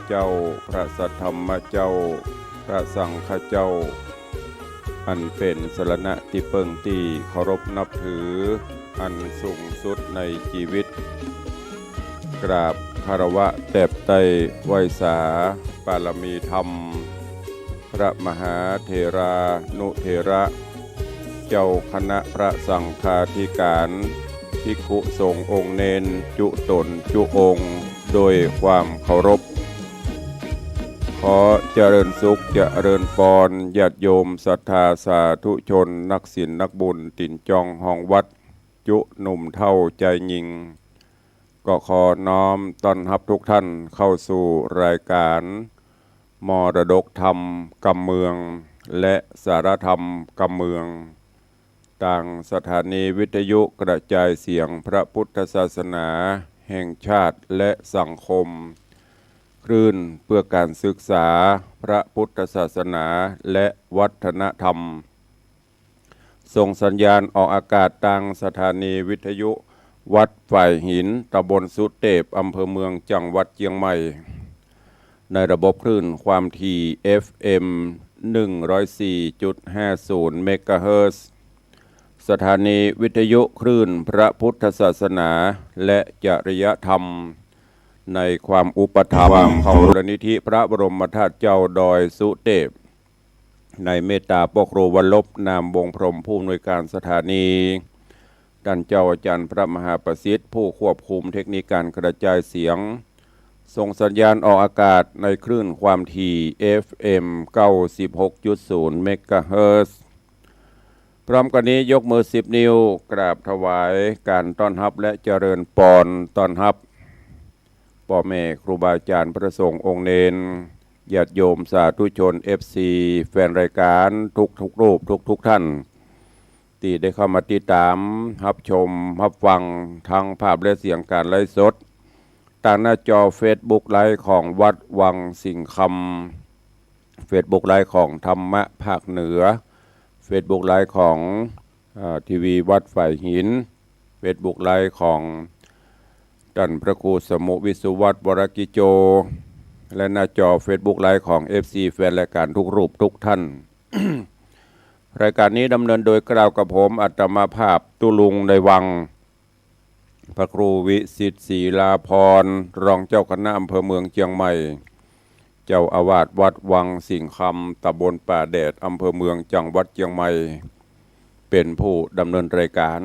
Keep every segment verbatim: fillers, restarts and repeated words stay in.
เจ้า พระสัทธรรมเจ้า พระสังฆเจ้า อันเป๋นสรณะตี้เปิ้งตี้เคารพนับถืออันสูงสุดในจีวิต กราบคารวะแตบไต้ไหว้สาปารมีธรรม พระมหาเถรานุเถระ เจ้าคณะพระสังฆาธิการ ภิกขุสงฆ์องค์เณรจุ๊ต๋นจุ๊องค์ โดยความเคารพ ขอเจริญสุขเจริญปอน ญาติโยมศรัทธาสาธุชน นักศีลนักบุญ ตี๋นจองฮองวัด จุ๊หนุ่มเฒ่าจายญิง ก็ขอน้อมต้อนฮับทุกท่านเข้าสู่รายการมรดกธรรมกำเมือง และสาระธรรมกำเมือง ตางสถานีวิทยุกระจายเสียงพระพุทธศาสนาแห่งชาติและสังคม คลื่นเพื่อการศึกษาพระพุทธศาสนาและวัฒนธรรม ส่งสัญญาณออกอากาศตางสถานีวิทยุวัดฝายหิน ตำบลสุเตพ อำเภอเมือง จังหวัดเจียงใหม่ ในระบบคลื่นความถี่ เอฟเอ็ม หนึ่งร้อยสี่จุดห้าศูนย์ เมกะเฮิรตซ์ สถานีวิทยุคลื่นพระพุทธศาสนาและจริยธรรม ในความอุปถัมภ์ของมูลนิธิพระบรมธาตุเจ้าดอยสุเตพ ในเมตตาป้อครูวรรลบ นามวงศ์พรหม ผู้อำนวยการสถานี ต้านเจ้าอาจารย์พระมหาประสิทธิ์ ผู้ควบคุมเทคนิคการกระจายเสียง ส่งสัญญาณออกอากาศในคลื่นความถี่ เอฟเอ็ม เก้าสิบหกจุดศูนย์ เมกะเฮิรตซ์ พร้อมกั๋นนี้ยกมือสิบนิ้ว กราบถวายการต้อนฮับและเจริญปอนต้อนฮับ ป้อแม่ครูบาอาจ๋ารย์ พระสงฆ์องค์เณร ญาติโยมสาธุชน เอฟซี แฟนรายการทุกๆ รูปทุกๆ ท่าน ตี้ได้เข้ามาติดต๋าม ฮับชม ฮับฟัง ตางภาพและเสียงก๋านไลฟ์สด ตางหน้าจอเฟซบุ๊กไลฟ์ของวัดวังสิงห์คำ เฟซบุ๊กไลฟ์ของธรรมะภาคเหนือ เฟซบุ๊กไลฟ์ของ เอ่อ ทีวีวัดฝายหิน เฟซบุ๊กไลฟ์ของต้านพระครูสมุห์ วิศวัฒน์ วรกิจโจ และหน้าจอเฟซบุ๊กไลฟ์ของ เอฟซี แฟนรายการทุกรูปทุกท่าน รายการนี้ดำเนินโดยเกล้ากับผม อาตมาภาพ ตุ๊ลุงในวัง พระครูวิสิทธิ์ ศรีลาภรณ์ รองเจ้าคณะอำเภอเมืองเจียงใหม่ เจ้าอาวาสวัดวังสิงห์คำ ตำบลป่าแดด อำเภอเมือง จังหวัดเจียงใหม่ เป๋นผู้ดำเนินรายการ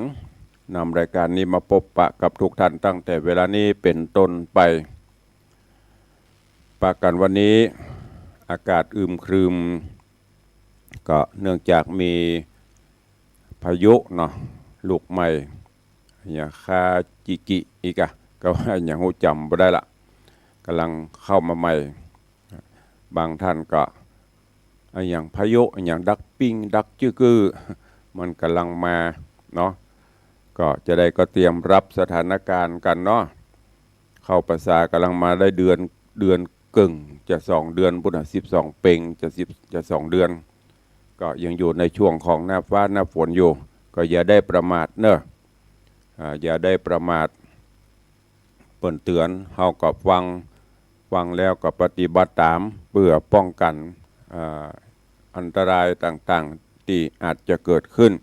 นำรายการนี้มาปบปะกับทุกท่านตั้งแต่เวลานี้เป๋นต้นไป ปะกั๋นวันนี้อากาศอึมครึม ก็เนื่องจากมีพายุเนาะ ลูกใหม่ อะหยังคาจิกิอีกอะ ก็ว่าอะหยังฮู้จ๋ำบ่ได้ละ ก๋ำลังเข้ามาใหม่ บางท่านก็ อะหยังพายุ อะหยังดักปิ้ง ดักจื้อกื้อ มันก๋ำลังมาเนาะ ก็จะได้ก็เตรียมรับสถานการณ์กั๋นเนาะ เข้าพรรษาก๋ำลังมาได้เดือน เดือนเกิ่ง จะสองเดือนปู๊นน่ะ สิบสองเพ็ง จะสิบ จะสองเดือน ก็ยังอยู่ในช่วงของหน้าฟ้าหน้าฝนอยู่ ก็อย่าได้ประมาทเนาะ อ่า อย่าได้ประมาท เปิ้นเตื๋อน เฮาก็ฟัง ฟังแล้วก็ปฏิบัติต๋าม เปื้อป้องกั๋น อ่า อันตรายต่างๆ ตี้อาจจะเกิดขึ้น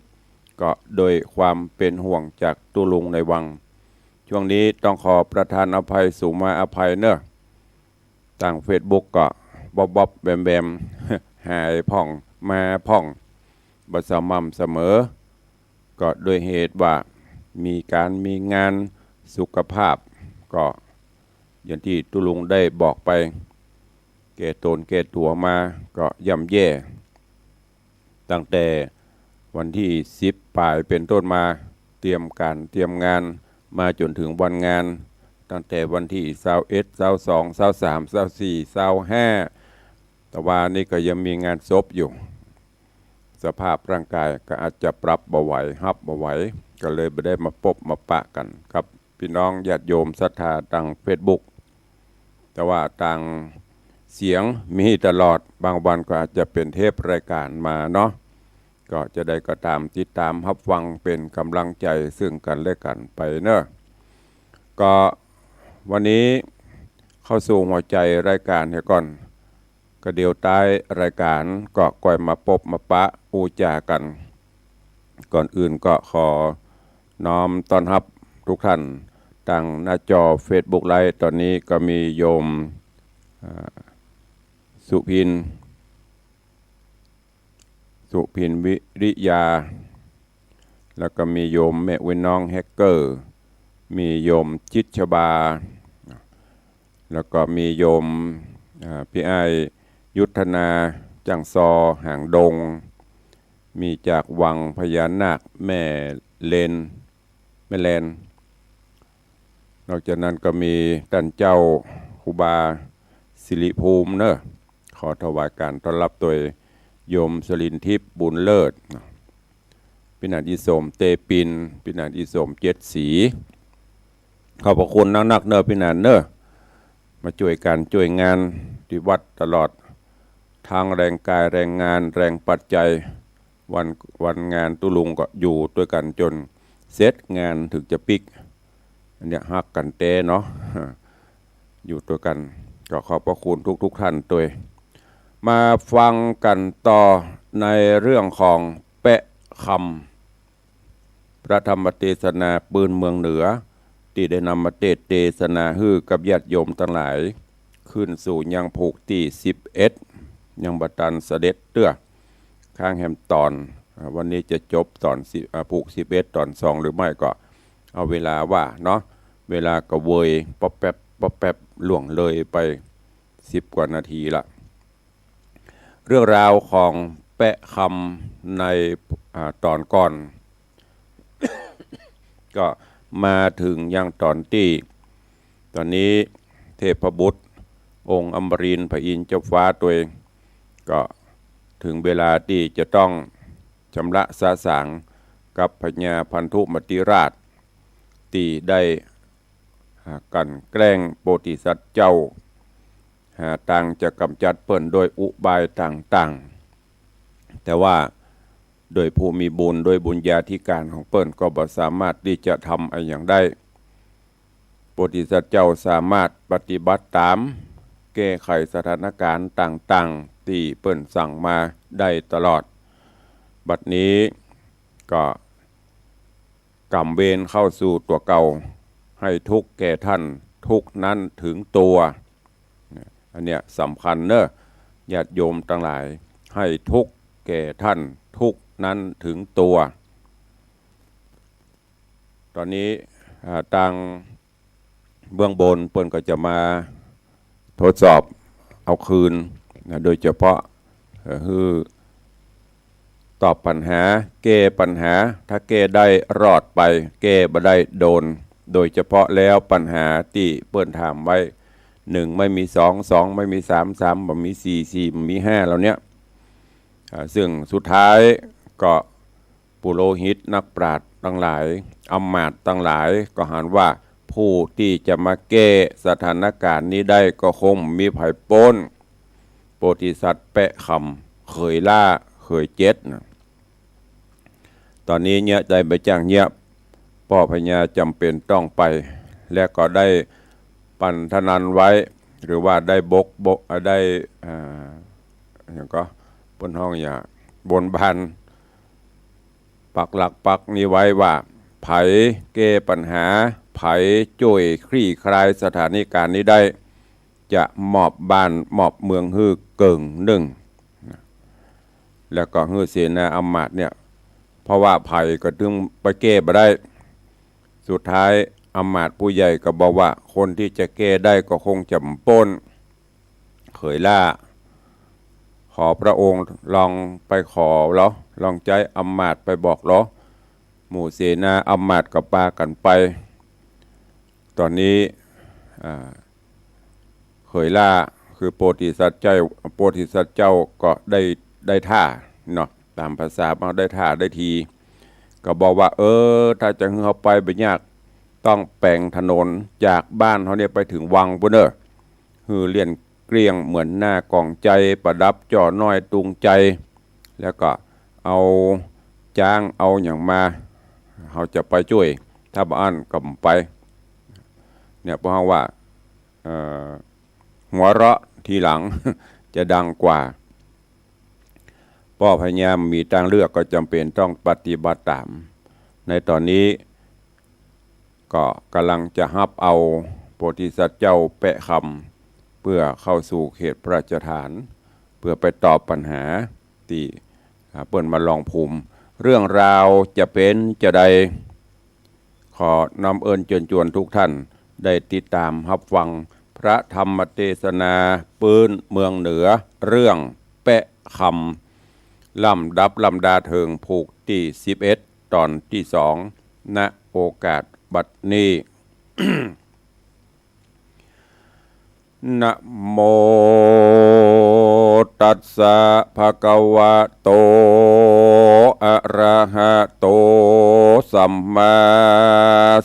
ก็โดยความเป๋นห่วงจากตุ๊ลุงในวัง ช่วงนี้ต้องขอประทานอภัย สุมาอภัยเนาะ ตางเฟซบุ๊กก็บ๊อบๆ แวมๆ หายพ่อง มาพ่อง บ่สม่ำเสมอ ก็โดยเหตุว่ามีก๋าน มีงาน สุขภาพ ก็อย่างตี้ตุ๊ลุงได้บอกไป แก่ต๋นแก่ตั๋วมา ก็ย่ำแย่ ตั้งแต่วันตี้สิบป๋ายเป๋นต้นมา เตรียมก๋านเตรียมงาน มาจ๋นเถิงวันงาน ตั้งแต่วันตี้ซาวเอ็ด ซาวสอง ซาวสาม ซาวสี่ ซาวห้า ตะวานี้ก็ยังมีงานศพอยู่ สภาพร่างกายก็อาจจะปรับบ่ไหว ฮับบ่ไหว ก็เลยบ่ได้มาปบมาปะกั๋นกับปี้น้องญาติโยมศรัทธาตางเฟซบุ๊ก แต่ว่าตางเสียงมีตลอด บางวันก็อาจจะเป๋นเทปรายก๋านมาเนาะ ก็จะได้ก็ต๋ามติดต๋ามฮับฟังเป๋นก๋ำลังใจ๋ซึ่งกั๋นและกั๋นไปเนาะ ก็วันนี้ เข้าสู่หัวใจ๋รายก๋านเหียก่อน ก็เดี๋ยวต๊ายรายก๋านก็ก่อยมาปบมาปะอู้จ๋ากั๋น ก่อนอื่นก็ขอน้อมต้อนฮับกู้ต้าน ตางหน้าจอเฟซบุ๊กไลฟ์ ต๋อนนี้ก็มีโยม อ่า สุพิน สุพินวิริยา แล้วก็มีโยมแม่อุ๊ยน้องแฮกเกอร์ มีโยมจิตรชบา แล้วก็มีโยม อ่า ปี้อ้ายยุทธนา จ้างซอ หางดง มีจากวังพญานาคแม่เลน แม่แลน นอกจากนั้นก็มีต้านเจ้าครูบาสิริภูมิเนาะ ขอถวายก๋านต้อนฮับโดยโยมสลินทิพย์ บุญเลิศ ปี้หนานอีสม เตปิน ปี้หนานอีสม เจ็ดสี ขอบพระคุณนักๆ เนาะ ปี้หนานเนาะ มาจ้วยก๋านจ้วยงานตี้วัดตลอด ทั้งแรงกายแรงงานแรงปัจจัย วัน วันงานตุ๊ลุงก็อยู่ตวยกั๋นจ๋นเสร็จงานเถิงจะปิ๊ก อันเนี้ยฮักกั๋นแต๊เนาะ อยู่ตวยกั๋น ก็ขอบพระคุณกู้ๆ ต้านตวย มาฟังกั๋นต่อในเรื่องของแปะคำ พระธรรมเตสนาปืนเมืองเหนือ ตี้ได้นำมาเตสน์เตสนาหื้อกับญาติโยมตังหลาย ขึ้นสู่ยังผูกตี้สิบเอ็ด ยังบ่ตันเสด็จเตื้อ ค้างแหมต๋อน อ่า วันนี้จะจบต๋อนสิบ อ่า ผูกสิบเอ็ดต๋อนสองหรือไม่ก็เอาเวลาว่าเนาะ เวลาก็เวยป๊อบแป๊บป๊อบแป๊บ ล่วงเลยไปสิบกว่านาทีละ เรื่องราวของแปะคำใน อ่า ต๋อนก่อน ก็มาเถิงยังต๋อนตี้ ต๋อนนี้เทพบุตรองค์อมรินทร์พระอินทร์เจ้าฟ้าตวย ก็เถิงเวลาตี้จะต้องชำระสาสางกับพญาพันธุมติราช ตี้ได้ อ่า กลั่นแกล้งโพธิสัตว์เจ้า หาตางจะก๋ำจัดเปิ้นโดยอุบายต่างๆ แต่ว่าโดยผู้มีบุญ โดยบุญญาธิก๋านของเปิ้นก็บ่สามารถตี้จะทำอะหยังได้ โพธิสัตว์เจ้าสามารถปฏิบัติต๋าม แก้ไขสถานก๋ารณ์ต่างๆ ตี้เปิ้นสั่งมาได้ตลอด บัดนี้ก็ ก๋รรมเวรเข้าสู่ตั๋วเก่า ให้ทุกข์แก่ท่าน ทุกข์นั้นถึงตัว อันเนี้ยสำคัญเนอะ ญาติโยมตังหลาย ให้ทุกข์แก่ท่าน ทุกข์นั้นถึงตัว ต๋อนนี้ อ่า ตาง เบื้องบนเปิ้นก็จะมาทดสอบเอาคืนนะ โดยเฉพาะ เอ่อ หื้อตอบปัญหา แก้ปัญหา ถ้าแก้ได้รอดไป แก้บ่ได้โดน โดยเฉพาะแล้วปัญหาตี้เปิ้นถามไว้ หนึ่งไม่มีสอง สองไม่มีสาม สามบ่มีสี่ สี่บ่มีห้า เหล่าเนี้ย อ่า ซึ่งสุดท้ายก็ ปุโรหิตนักปราชญ์ตังหลาย อำมาตย์ตังหลาย ก็หันว่าผู้ตี้จะมาแก้สถานก๋ารณ์นี้ได้ก็คงบ่มีใผป๊น โพธิสัตว์แปะคำ เขยหล้า เขยเจ๊ดนะ ต๋อนนี้เยียะใจ๋บ่จ้างเยียะ ป้อพญาจ๋ำเป๋นต้องไป และก็ได้ปันทนันไว้ หรือว่าได้บก บก อ่า ได้ อ่า อะหยังก็ เปิ้นฮ้องหยัง บนบาน ปักหลักปักนี้ไว้ว่า ใผแก้ปัญหา ใผจ้วยคลี่คลายสถานก๋ารณ์นี้ได้ จะมอบบ้านมอบเมืองหื้อเกิ่งนึ่ง แล้วก็หื้อเสนาอำมาตย์เนี่ย เพราะว่าใผก็ตึงไปแก้บ่ได้ สุดท้ายอำมาตย์ผู้ใหญ่ก็บอกว่า คนตี้จะแก้ได้ก็คงจ๋ำป๊น เขยหล้า ขอพระองค์ลองไปขอลอ ลองใจ๊อำมาตย์ไปบอกลอ หมู่เสนาอำมาตย์ก็ปากั๋นไป ต๋อนนี้ อ่า เขยหล้า คือโพธิสัตว์เจ้า โพธิสัตว์เจ้าก็ได้ ได้ท่าเนาะ ต๋ามภาษาเฮาได้ท่าได้ที ก็บอกว่า เออ ถ้าจะหื้อเฮาไปบ่ยาก ต้องแป๋งถนนจากบ้านเฮาเนี่ยไปเถิงวังปู้นเน่อ หื้อเลี่ยนเกลี้ยงเหมือนหน้ากองไจ ประดับจ้อน้อยตุงไจ แล้วก็เอาจ๊างเอาหยังมา เฮาจะไปจ้วย ถ้าบ่อั้นก็บ่ไป เนี่ย พวกเฮาว่า เอ่อ หัวเราะทีหลัง จะดังกว่า ป้อพญามมีตางเลือกก็จ๋ำเป๋นต้องปฏิบัติต๋าม ในต๋อนนี้ก็ก่ำลังจะฮับเอาโพธิสัตว์เจ้าแป๊ะคำ เปื้อเข้าสู่เขตพระราชฐาน เปื้อไปตอบปัญหาตี้ อ่า เปิ้นมาลองภูมิ เรื่องราวจะเป๋นจาใด ขอนำเอิญเจิญจวนทุกท่านได้ติดต๋ามฮับฟังพระธรรมเตสนาปื๊นเมืองเหนือ เรื่องแป๊ะคำ ลำดับลำดาเถิงผูกตี้สิบเอ็ด ต๋อนตี้สอง ณ โอกาสบัดนี้ นะโมตัสสะ ภะคะวะโต อะระหะโต สัมมา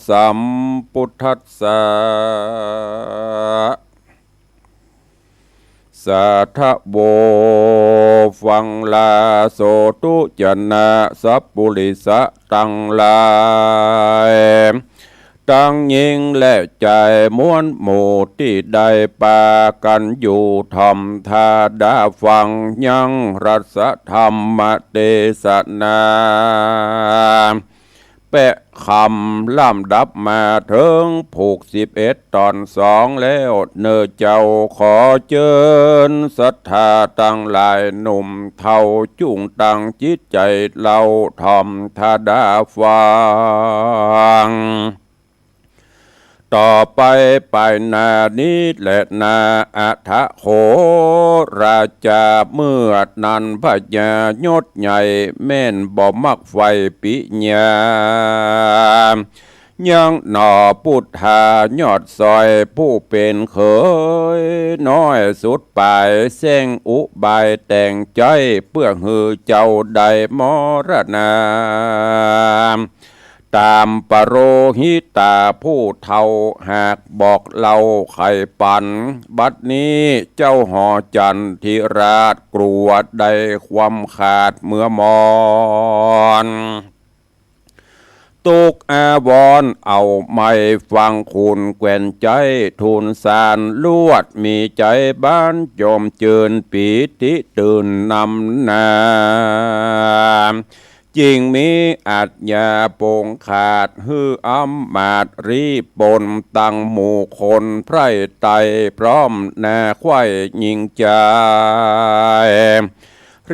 สัมพุทธัสสะ สาธะโว ฟังลาโสธุ จะนะสัปปุริสะตังหลาย ตังญิงและจายมวลหมู่ตี้ได้ปากั๋นอยู่ถ่อมต๋าดาฟังยังรัสธรรมเตสนา แป๊ะคำลำดับมาเถิงผูกสิบเอ็ด ต๋อนสองแล้วเน่อเจ้า ขอเจิญศรัทธาตังหลายหนุ่มเฒ่าจุ่งตั้งจิตใจ๋เล่าถ่อมต๋าดาฟัง ต่อไปไปหน้านี้แหละนา อัฏฐโข ราจาเมื่อนั้นพญายศใหญ่แม่นบ่มักใฝ่ปิญญา ยังหน่อปุทธายอดสอยผู้เป๋นเขยน้อยสุดป๋ายแส้งอุบายแต่งใจ๊เปื้อหื้อเจ้าได้มรณา ต๋ามปโรหิตาผู้เฒ่าหากบอกเล่าไขปัน บัดนี้เจ้าหอจันทร์ธิราชกลัวได้ความขาดเมื่อมอน ตุกอาวรณ์เอาไม้ฟังคูณแกว่นใจ๊ทูลสารลวด มีใจ๋บานโยมเจิญปีติตื่นนำหน้า จิ่งมีอาชญาปงขาดหื้ออำมาตย์รีบปล้นตังหมู่คนไพร่ไตร่พร้อมนาไขว้ญิงจาย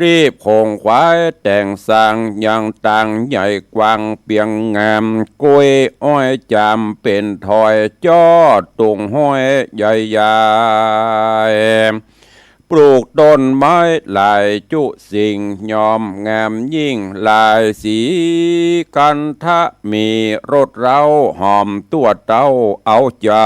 รีบขงขวายแต่งสร้างยังตางใหญ่กว้างเปียงงาม กล้วยอ้อยจามเป๋นถอยจ้อตุงห้อยใหญ่ใหญ่ ปลูกต้นไม้หลายจุสิ่งย่อมงามยิ่งหลายสี คันธะมีรสเร้าหอมตั้วเต้าเอาใจ๋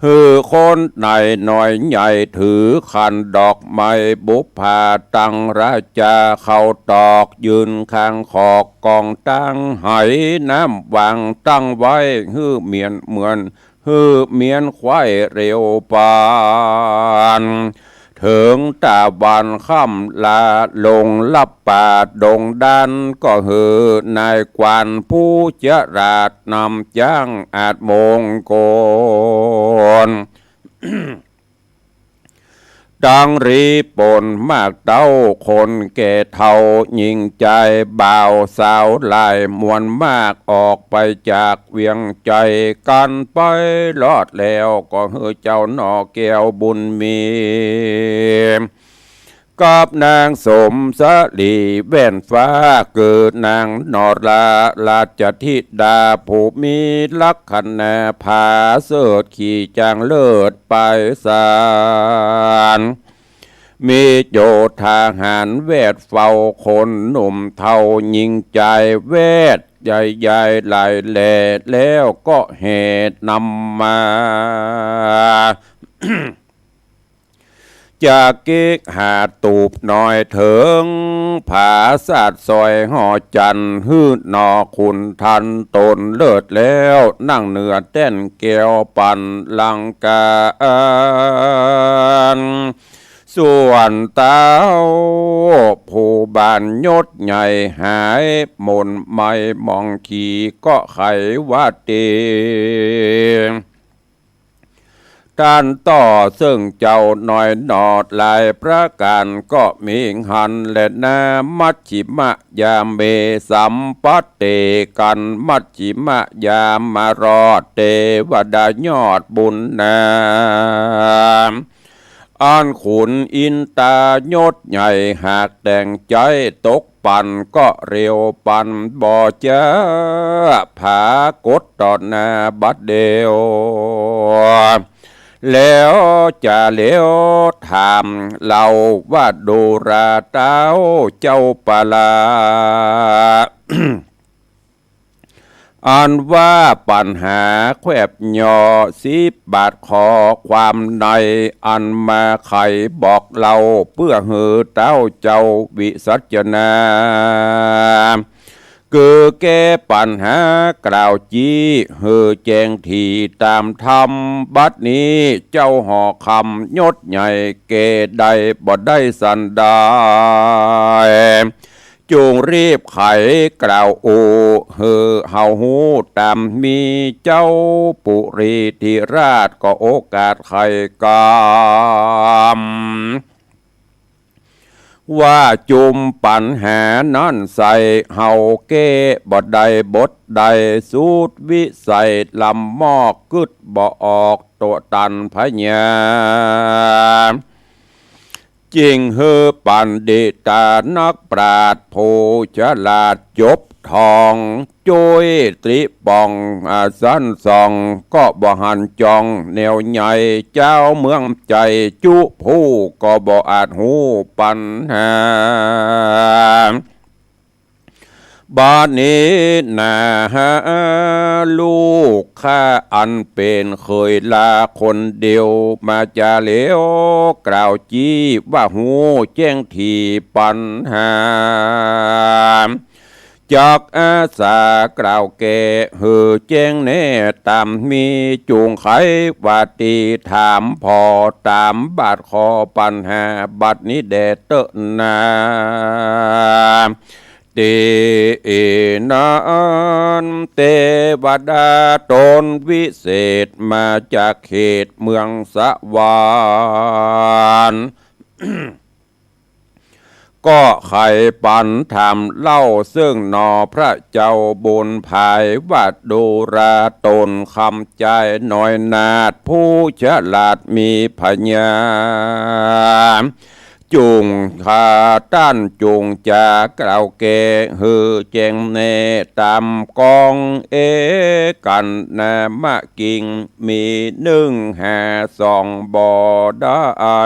หื้อคนในน้อยใหญ่ถือขันดอกไม้บุปผาตังราจาเข้าตอก ยืนข้างขอกกองตั้งไหน้ำวางตั้งไว้ หื้อเหมียนเหมือน หื้อเหมียนไขว้เร็วปาน เถิงตะวันค่ำลาลงลับป่าดงดัน ก็หื้อนายกวานผู้ฉลาดนำจ้างอาจมงคล ตังรีปนมากเต้าคนแก่เฒ่าญิงจายบ่าวสาวหลายมวลมาก ออกไปจากเวียงใจ๋กั๋นไปรอดแล้ว ก็หื้อเจ้าหน่อแก้วบุญมี กับนางสมสลีแว่นฟ้า เกิดนางนราราชธิดาผู้มีลักขณะผาเสริฐขี่จ้างเลิศไปสาร มีโยธาหารแวดเฝ้าคนหนุ่มเฒ่าญิงจายแวดใหญ่ๆหลายแหล่ แล้วก็แห่นำมา จากเก๊กหาดตูบน้อยเถิงผาสาดซอยหอจันทร์ หื้อหน่อขุนทันตนเลิศแล้ว นั่งเหนือแต้นแก้วปันลังกาอัน ส่วนเต้าผู้บานยศใหญ่หายหม่นไหม้หมองขีก็ไขว่าเต ต้านต่อเซิ่งเจ้าน้อยหนอหลายประก๋านก็มีหั้นแลนา มัชฌิมะ ยาเม สัมปัตติกั๋น มัชฌิมะ ยามารอด เตวดายอดบุญนา อันขุนอินตายศใหญ่หากแต่งใจ๊ตกปั๋นก็เร็วปั๋นบ่จ๊า ผากฏต่อหน้าบัดเดียว แล้วจะเลียวถามเล่าว่าดูราเต้าเจ้าปาลา อันว่าปัญหาแควบย่อสิบบาทข้อความใน อันมาไขบอกเล่าเปื้อหื้อเต้าเจ้าวิสัชนา คือแก้ปัญหากล่าวจี้หื้อแจ้งถี่ต๋ามธรรม บัดนี้เจ้าหอคำยศใหญ่แก่ได้บ่ได้สันดาย จุ่งรีบไขกล่าวอู้หื้อเฮาฮู้ต๋ามมี เจ้าปุรีธิราชก็โอกาสไขกำ ว่าจุ่มปัญหานั้นใส่เฮาแก้บ่ได้บทใด สุดวิสัยลำมอกกึ๊ดบ่ออกตั๋วตันพญา จึงหื้อปัณฑิตานักปราชญ์ผู้ฉลาดจบท่อง จ้วยตริป๋อง อ่า สันส่อง ก็บ่หันจ่องแนวใหญ่ เจ้าเมืองใจ๋จุผู้ก็บ่อาจฮู้ปัญหา บัดนี้นาหาลูกข้าอันเป๋นเขยลาคนเดียว มาจะเลียวกล่าวจี้ว่าฮู้แจ้งถี่ปัญหา จักอาสากล่าวแก้หื้อแจ้งแน่ต๋ามมี จุ่งไขว่าตี้ถามผ่อต๋ามบาทข้อปัญหา บัดนี้แด่เต๊อะนา ตี้นั้นเตวดาต๋นวิเศษมาจากเขตเมืองสวรรค์ ก็ไขปัญถามเล่าเซิ่งหนอพระเจ้าบุญภายว่าดูราต๋นคำจายน้อยนาฏผู้ฉลาดมีผญา จุ่งข้าต้านจุ่งจากล่าวแก้หื้อแจ้งแน่ต๋ามกอง เอกั๋นนามะกิง มีนึ่งหาสองบ่ได้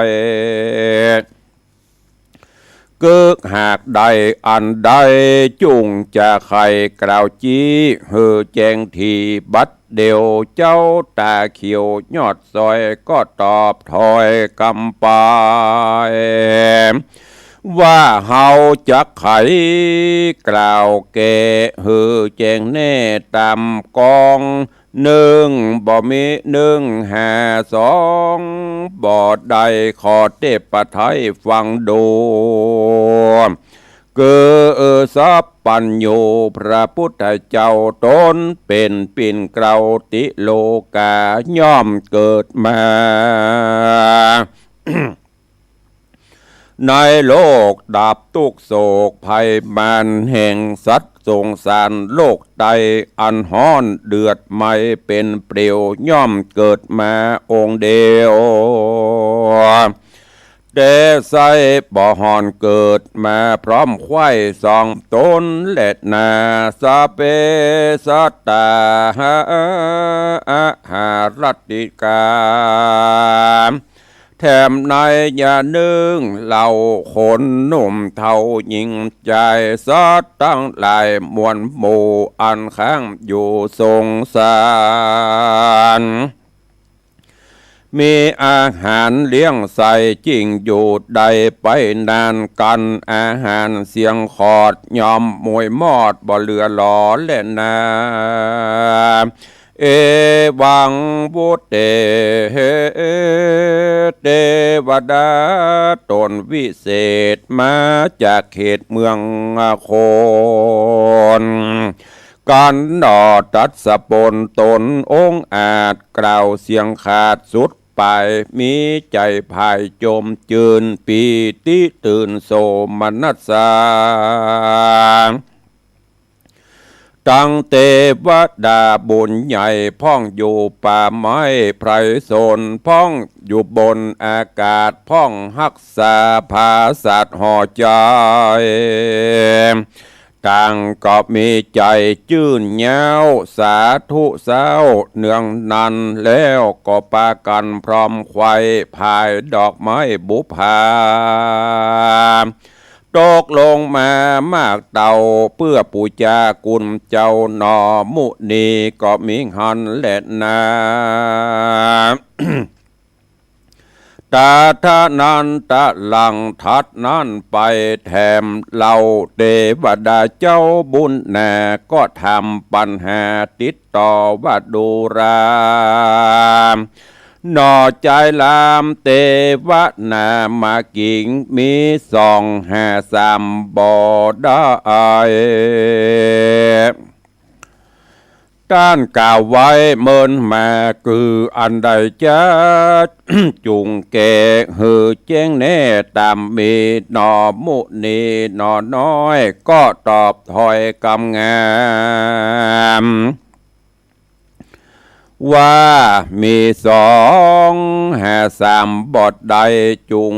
กึ๊กหากได้อันใด จุ่งจะไขกล่าวจี้หื้อแจ้งถี่บัดเดี่ยว เจ้าต๋าเขียวยอดซอยก็ตอบถ้อยกำไป ว่าเฮาจักไขกล่าวแก้หื้อแจ้งแน่ต๋ามกอง นึ่งบ่มีนึ่งหาสองบ่ได้ ขอเตปะไทยฟังดู คือสัพพัญญูพระปุทธเจ้าต๋นเป๋นปิ่นเกล้าติโลกา ย่อมเกิดมา ในโลกดับตุ๊กข์โศกภัยมารแห่งสัตว์สงสารโลกใต้อันฮ้อนเดือดไหม้เป๋นเปลว ย่อมเกิดมาองค์เดียว แต่ใส่บ่ฮ้อนเกิดมาพร้อมควายสองต๋นแลนา สัพเพสัตตา อาหารัตติกา แถมในยะนึ่งเล่าคนหนุ่มเฒ่าหญิงจาย สัตว์ตังหลายมวลหมู่อันค้างอยู่สงสาร มีอาหารเลี้ยงใส่จริงอยู่ได้ไปนานกั๋น อาหารเสี้ยงขอดย่อมหมวยมอดบ่เหลือหลอแลนา เอวัง วุตเต เตวดาต๋นวิเศษมาจากเขตเมืองคน กั๋นหนอตรัสปนต๋นองอาจกล่าวเสียงขาดสุด ไป มีใจ๋ผ่ายจมจืน ปีติตื่นโสมนัสสา ตังเตวดาบุญใหญ่ พ่องอยู่ป่าไม้ไพรสน พ่องอยู่บนอากาศ พ่องฮักษาผาสัตว์ห่อใจ๋ ต่างก็มีใจ๋จื้นเย้า สาธุเซ้าเนืองนัน แล้วก็ปากั๋นพรอมไขว่ ผายดอกไม้บุปผา ตกลงมามากเต้า เปื้อปู๋จาคุณเจ้าหน่อ มุนีก็มีหั้นแลนา ตถานันตะลัง ถัดนั้นไปแถมเล่า เตวดาเจ้าบุญนา ก็ถามปัญหาติดต่อว่าดูรา หน่อจายรามเตวนามากิ๋ง มีสองหาสามบ่ได้ ต้านกล่าวไว้เมินมา คืออันใดจ๊า จุ่งแก่หื้อแจ้งแน่ ต๋ามมีหน่อมุนีหน่อน้อย ก็ตอบถ้อยกำงาม ว่ามีสองหาสามบ่ได้ จุ่ง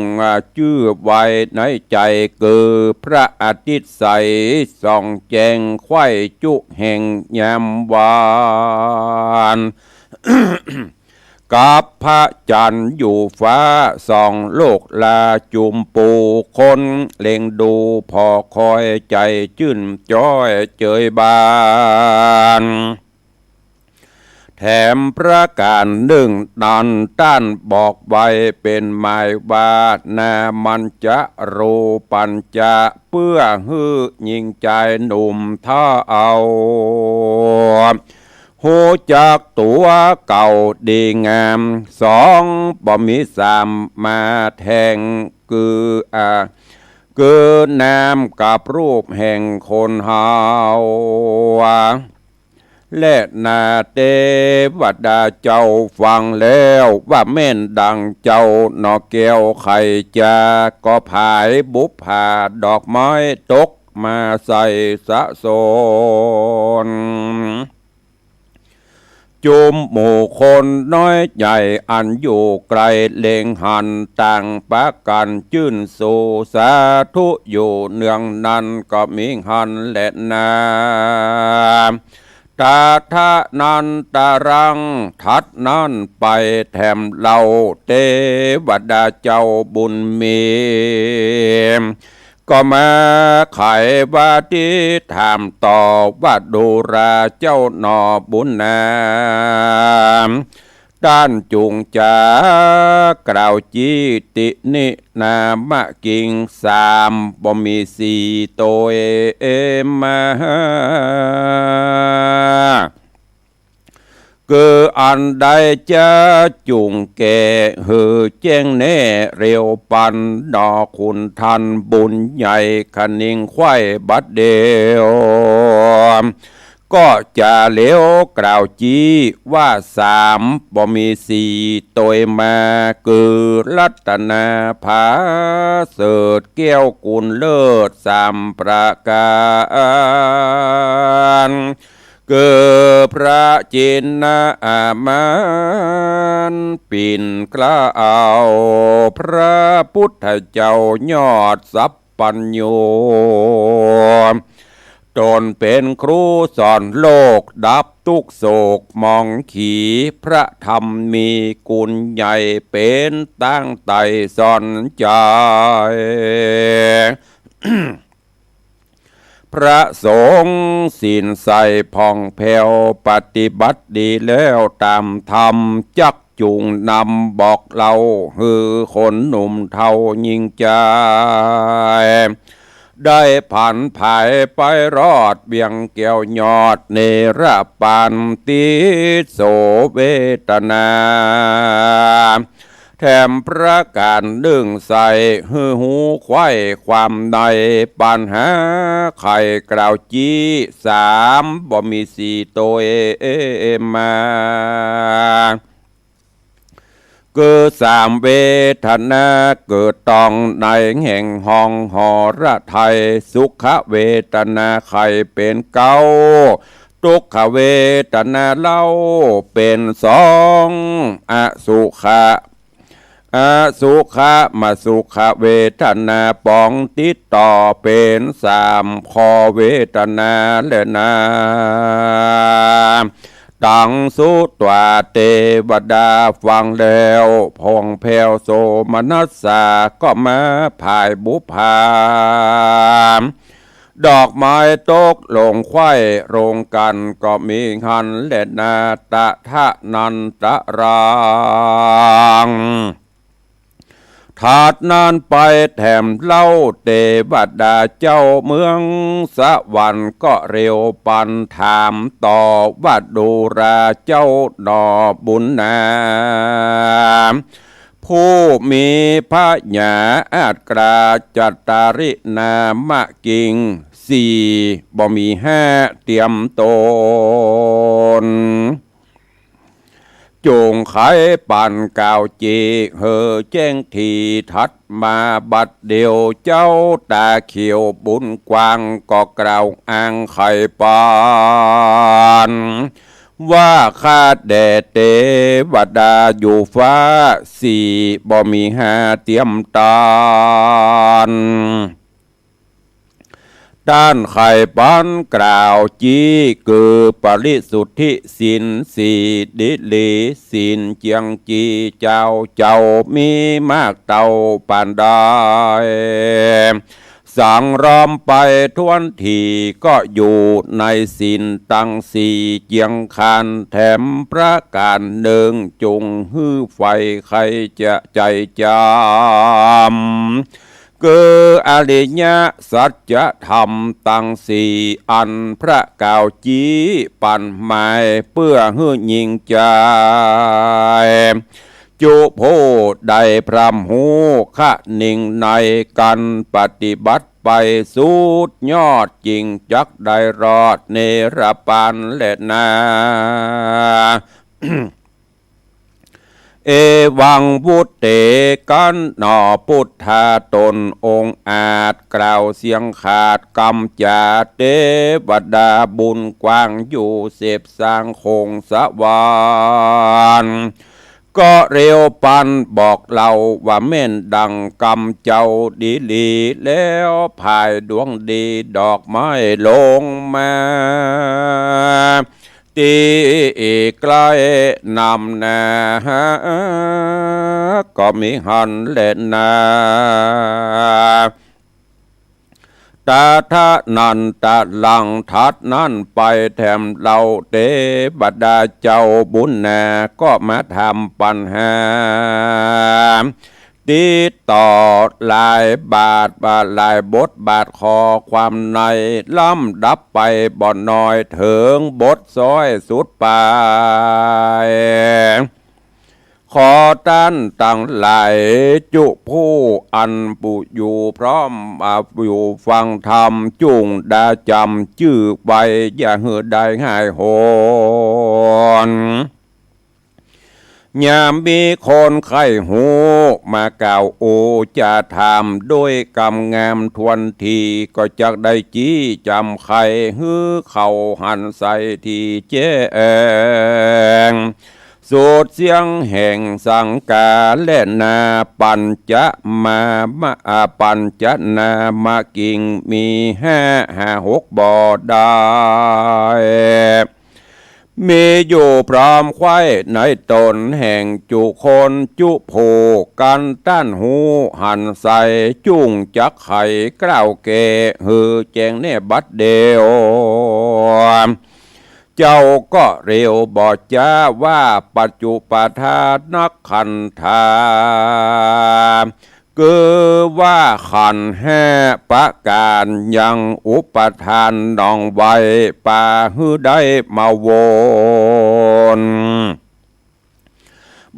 จื้อไว้ในใจ๋ คือพระอาทิตย์ใสส่องแจ้ง ไขว่จุแห่งยามวาน กับพระจันทร์อยู่ฟ้าส่องโลกลา จุ่มปู่คนเล็งดู ผ่อคอยใจ๋จื้นจ้อยเจยบาน แถมประก๋านนึ่งนั้น ต้านบอกไว้เป๋นหมายว่า นามัญจะโรปัญจะ เปื้อหื้อญิงจายหนุ่มเฒ่า ฮู้จักตั๋วเก่าดีงาม สองบ่มีสามมาแทง คือ อ่า คือนามกับรูปแห่งคนเฮา และนาเตวดาเจ้าฟังแล้ว ว่าแม่นดังเจ้าหน่อแก้วไขจ๋า ก็ผายบุปผาดอกไม้ตกมาใส่สะสน จุ่มหมู่คนน้อยใหญ่อันอยู่ไกล เล็งหันต่างปากั๋นจื้นสูสาธุอยู่เนืองนั้น ก็มีหั้นแลนา ตถานันตะลัง ถัดนั้นไปแถมเล่า เตวดาเจ้าบุญมี ก็มาไขว่าตี้ถามต่อว่า ดูราเจ้าหน่อบุญนา ต้านจุ่งจ๋ากล่าวจี้ตินินามกิ๋ง สามบ่มีสี่ตวยมา คืออันใดจ๊า จุ่งแก่หื้อแจ้งแน่เร็วปัน หน่อขุนทันบุญใหญ่ คะนิงไขว่บัดเดียว ก็จะเร็วกล่าวจี้ว่า สามบ่มีสี่ตวยมา คือรัตนาผาเสริฐแก้วกุลเลิศสามประก๋าน คือพระจินนามาน ปิ่นเกล้าพระพุทธเจ้ายอดสัพพัญญู ต๋นเป๋นครูสอนโลกดับตุ๊กข์โศกหมองขี พระธรรมมีกุณใหญ่เป๋นตั้งไต่สอนใจ๋ พระสงฆ์ศีลใสผ่องแผ้ว ปฏิบัติดีแล้วต๋ามธรรม จักจุ่งนำบอกเล่า หื้อคนหนุ่มเฒ่าญิงจาย ได้ผันผายไปรอดเวียงแก้วยอดเนรปานติดโสเวทนา แถมประก๋านนึ่งใส่ หื้อฮู้ไขว่ความในปัญหาไขกล่าวจี้ สามบ่มีสี่ตวยมา คือสามเวทนาเกิดต้องในแห่งห้องหอระไทย สุขเวทนาใค่เป๋นเก๊า ทุกขเวทนาเล่าเป๋นสอง อสุขะ อสุขะมาสุขเวทนาป๋องติดต่อเป๋นสามข้อเวทนาแลนา ตัง สุตวา เตวดาฟังแล้วผ่องแผ้วโสมนัสสา ก็มาผายบุพผา ดอกไม้ตกลงใคว่ลงกั๋นก็มีหั้นแลนา ตะทะนันตะรัง ถัดนั้นไปแถมเล่า เตวดาเจ้าเมืองสวรรค์ก็เร็วปันถามต่อว่า ดูราเจ้าหน่อบุญนา ผู้มีผญาอาจกล้า จัตตารินามะกิงสี่ บ่มีห้าเตียมตน จุ่งไขปันกล่าวจีกหื้อแจ้งที ถัดมาบัดเดี่ยวเจ้าต๋าเขียวบุญกว้าง ก็กล่าวอ้างไขปัน ว่าข้าแด่เตวดาอยู่ฟ้าสี่ บ่มีห้าเตียมตน ต้านไขปันกล่าวจีกคือปริสุทธิศีลสี่ ดีหลีศีลเจียงจี เจ้าเจ้ามีมากเต้าปานใด สังรอมไปถ้วนที ก็อยู่ในศีลตังสี่เจียงคาน แถมประก๋านนึ่งจุ่งหื้อใฝ่ใค่จะใจ๋จ๋ำ คืออริยสัจธรรมตังสี่ อันพระกล่าวจีปันหมาย เปื้อหื้อยิ่งใจ๋ จุผู้ใดพร่ำฮู้คะนิ่งใน กั๋นปฏิบัติไปสุดยอด จิ่งจักได้รอดเนรปานแลนา เอวังวุตเต กั๋นหน่อปุทธาต๋นองค์อาจ กล่าวเสียงขาดกำจ๋า เตวดาบุญกว้างอยู่เสพสร้างคงสวรรค์ ก็เร็วปันบอกเล่าว่า แม่นดังกำเจ้าดีหลีแล้ว ผายดวงดีดอกไม้ลงมา ตี้ใก้นำหน้า ก็มีหั้นแลนา ตะทะนันตะรัง ถัดนั้นไปแถมเล่า เตวดาเจ้าบุญนา ก็มาถามปัญหา ติดต่อหลายบาทว่าหลายบทบาทข้อความใน ลำดับไปบ่น้อยเถิงบทซ้อยสุดปาย ขอต้านตังหลายจุผู้อันผู้อยู่พร้อม อ่า อยู่ฟังธรรม จุ่งดาจ๋ำจื้อไว้ อย่าหื้อได้หายหวน ยามมีคนใค่ฮู้มากล่าวอู้จ๋าถาม โดยกำงามถ้วนที ก็จักได้จี้จ๋ำไขหื้อเขาหันใส่ตี้แจ้ง สุดเสี้ยงแห่งสังกาแลนา ปัญจะมา มะ อ่า ปัญจะนามะกิ่งมีห้า ห้าหกบ่ได้ มีอยู่พร้อมไขว้ในต๋นแห่งจุคนจุผู้ กั๋นต้านฮู้หันใส่ จุ่งจักไขกล่าวแก้หื้อแจ้งแน่บัดเดี่ยว เจ้าก็เร็วบ่จ๊าว่า ปัจจุปาทานักขันธา คือว่าขันธ์ห้าประก๋านยังอุปาทานหน่องไว้ ปาหื้อได้มาวน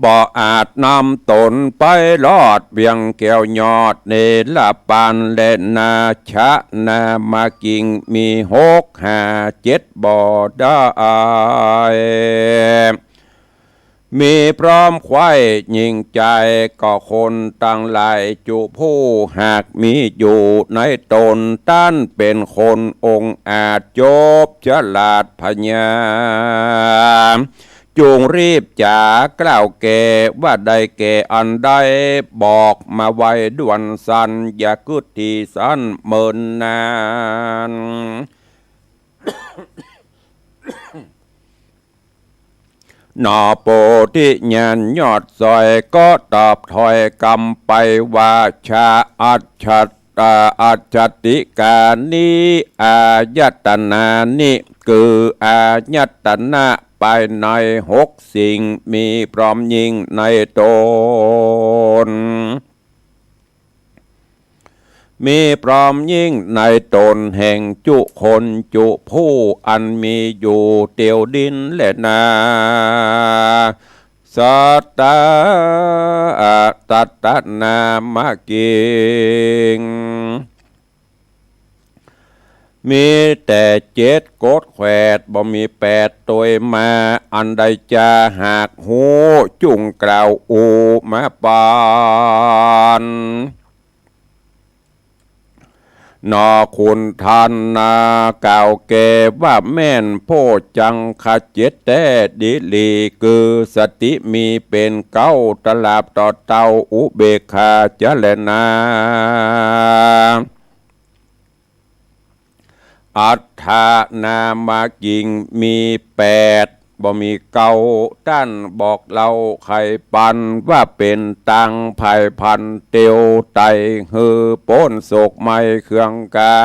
บ่อาจนำต๋นไปรอดเวียงแก้วยอดเนรปานแลนา ชะนามะกิ่งมีหกห้าเจ็ดบ่ได้ มีพร้อมใคร่ยิ่งใจ๋ ก็คนตังหลายจุผู้ หากมีอยู่ในต๋น ต้านเป๋นคนองอาจ จบฉลาดผญา จุ่งรีบจ๋ากล่าวแก่ ว่าได้แก่อันใด บอกมาไวด่วนสัน อย่ากึ๊ดตี้สั้นเมินนาน หนอโปธิญาณยอดสอย ก็ตอบถ้อยกำไปว่า ชาอัจฉตา อัจฉติกานิ อายตนานิ คืออายตนะภายในหกสิ่ง มีพร้อมยิ่งในต๋น มีพร้อมยิ่งในต๋นแห่งจุคนจุผู้ อันมีอยู่เตียวดินแลนา สัตตา สัตตนามกิง มีแต่เจ็ดกฎแขวด บ่มีแปดตวยมา อันใดจาหากฮู้ จุ่งกล่าวอุมาปัน หนอขุนทันนา กล่าวแก่ว่าแม่น โพชฌังคเจ็ดแต๊ดีหลี คือสติมีเป๋นเก๊า ตราบต่อเต้าอุเบกขาจะแลนา อัตถนามกิง มีแปด บ่มีเก๊า ต้านบอกเล่าไขปัน ว่าเป๋นตางไผ่พันเตียวไต่ หื้อป๊นโศกไหม้เครื่องกา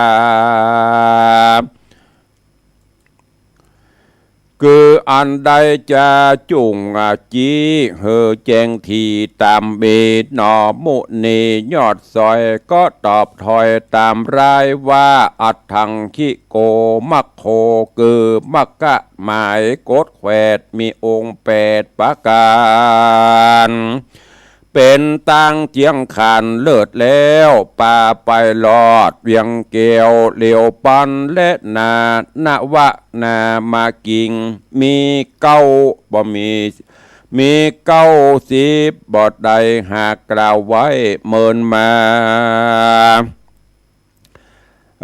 คืออันใดจาจุ่งอาจี้ หื้อแจ้งถี่ต๋ามมี หนอมุนียอดสอย ก็ตอบถ้อยต๋ามรายว่า อัฏฐังคิโก มัคโค คือมัคคะหมายกฎแขวด มีองค์แปดประก๋าน เป๋นตางเจียงขันเลิศแล้ว ปาไปรอดเวียงแก้วเหลียวปันแลนา นวะนามกิง มีเก๊า บ่มี มีเก๊าสิบ บ่ได้หากกล่าวไว้เมินมา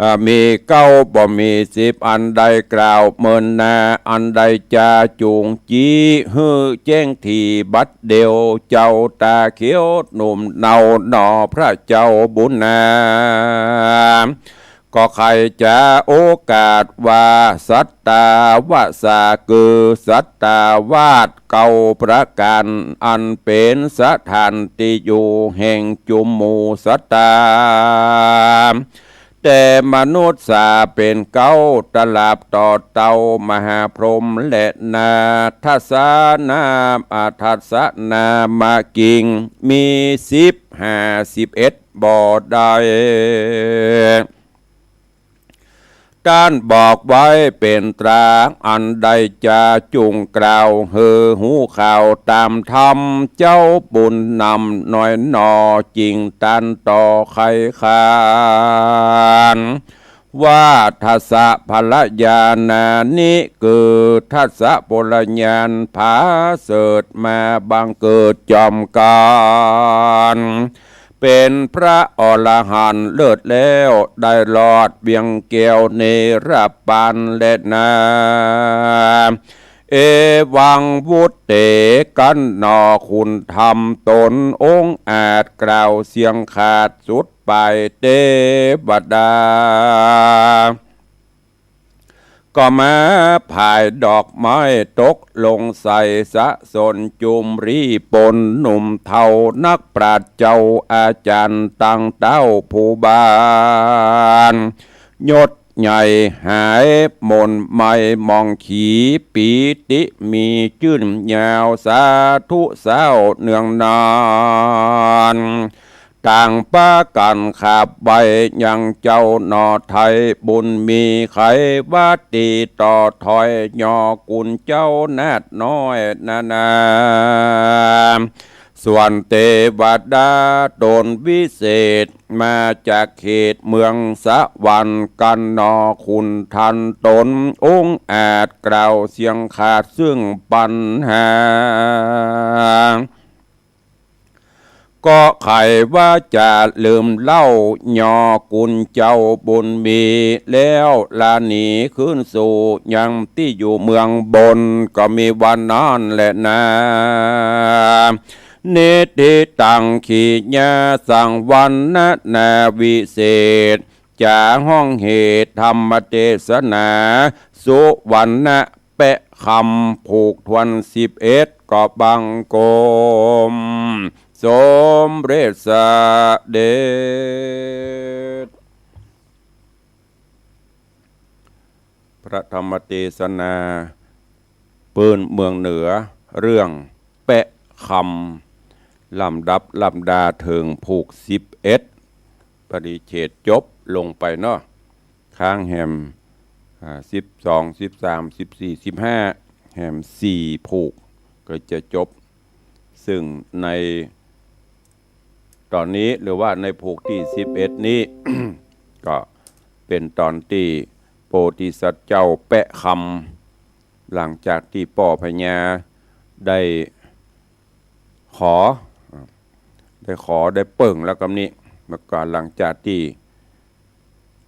อ่า มีเก๊าบ่มีสิบ อันใดกล่าวเมินนา อันใดจาจุ่งจี้ หื้อแจ้งถี่บัดเดียว เจ้าต๋าเขียวหนุ่มเนา หนอพระเจ้าบุญนา ก็ใค่จะโอกาสว่า สัตตาวาสา คือสัตตาวาสเก้าประก๋าน อันเป๋นสถานตี้อยู่แห่งจุมหมู่สัตตา แต่มนุษย์สาเป๋นเก๊า ตราบต่อเต้ามหาพรหมแลนา ทัสสนาม อาทัสสนามกิง มีสิบห้าสิบเอ็ด บ่ได้ ต้านบอกไว้เป๋นตรา อันใดจาจุ่งกล่าว หื้อฮู้ข่าวต๋ามธรรม เจ้าบุญนำน้อยหนอ จิ่งต้านต่อใค่ขาน ว่าทัสสะพลญาณานิ คือทัสสะพลญาณผาเสริฐมาบังเกิดจอมกัณฑ์ เป๋นพระอรหันต์เลิศแล้ว ได้รอดเวียงแก้วเนรปันแลนา เอวังวุตเต กันหนอขุนธรรมต๋นองอาจ กล่าวเสียงขาดสุดปายเตวดา ก็มาผายดอกไม้ตกลงใส่ สะสนจุมรีปนหนุ่มเฒ่านักปราชญ์เจ้าอาจ๋ารย์ ตั้งเต๊าภูบาล ยศใหญ่หายหม่นไหม้หมองขี ปีติมีจื้นยาว สาธุเศร้าเนืองนาน ต่างปากั๋นขาบไหว้ยังเจ้าหนอไทย บุญมีไขวาตีต่อถ้อย ยอกุณเจ้านาฏน้อยนานา ส่วนเตวดาต๋นวิเศษ มาจากเขตเมืองสวรรค์กั๋นหนอ ขุนทันต๋นองอาจ กล่าวเสียงขาดซึ่งปัญหา ก็ใค่ว่าจะลืมเล่า หนอคุณเจ้าบุญมี แล้วลาหนีขึ้นสู่ยังตี้อยู่เมืองบน ก็มีว่านั้นแหละนา นิทธิตัง ขีณาสังวรรณนาวิเศษ จ๋าห้องเหตุธรรมเตสนา สุวรรณะแปะคำ ผูกถ้วนสิบเอ็ด ก็บังคมสมเร็จเสด็จ พระธรรมเตสนา ปื้นเมืองเหนือ เรื่องแปะคำ ลำดับลำดาเถิงผูกสิบเอ็ด ปริเฉดจบลงไปเนาะ ค้างแหม อ่า สิบสอง สิบสาม สิบสี่ สิบห้า แหมสี่ผูกก็จะจบ ซึ่งในต๋อนนี้หรือว่าในผูกตี้สิบเอ็ดนี้ ก็เป๋นต๋อนตี้โพธิสัตว์เจ้าแปะคำ หลังจากตี้ป้อพญาได้ขอ ได้ขอได้เปิ้งแล้วกำนี้ แล้วก็หลังจากตี้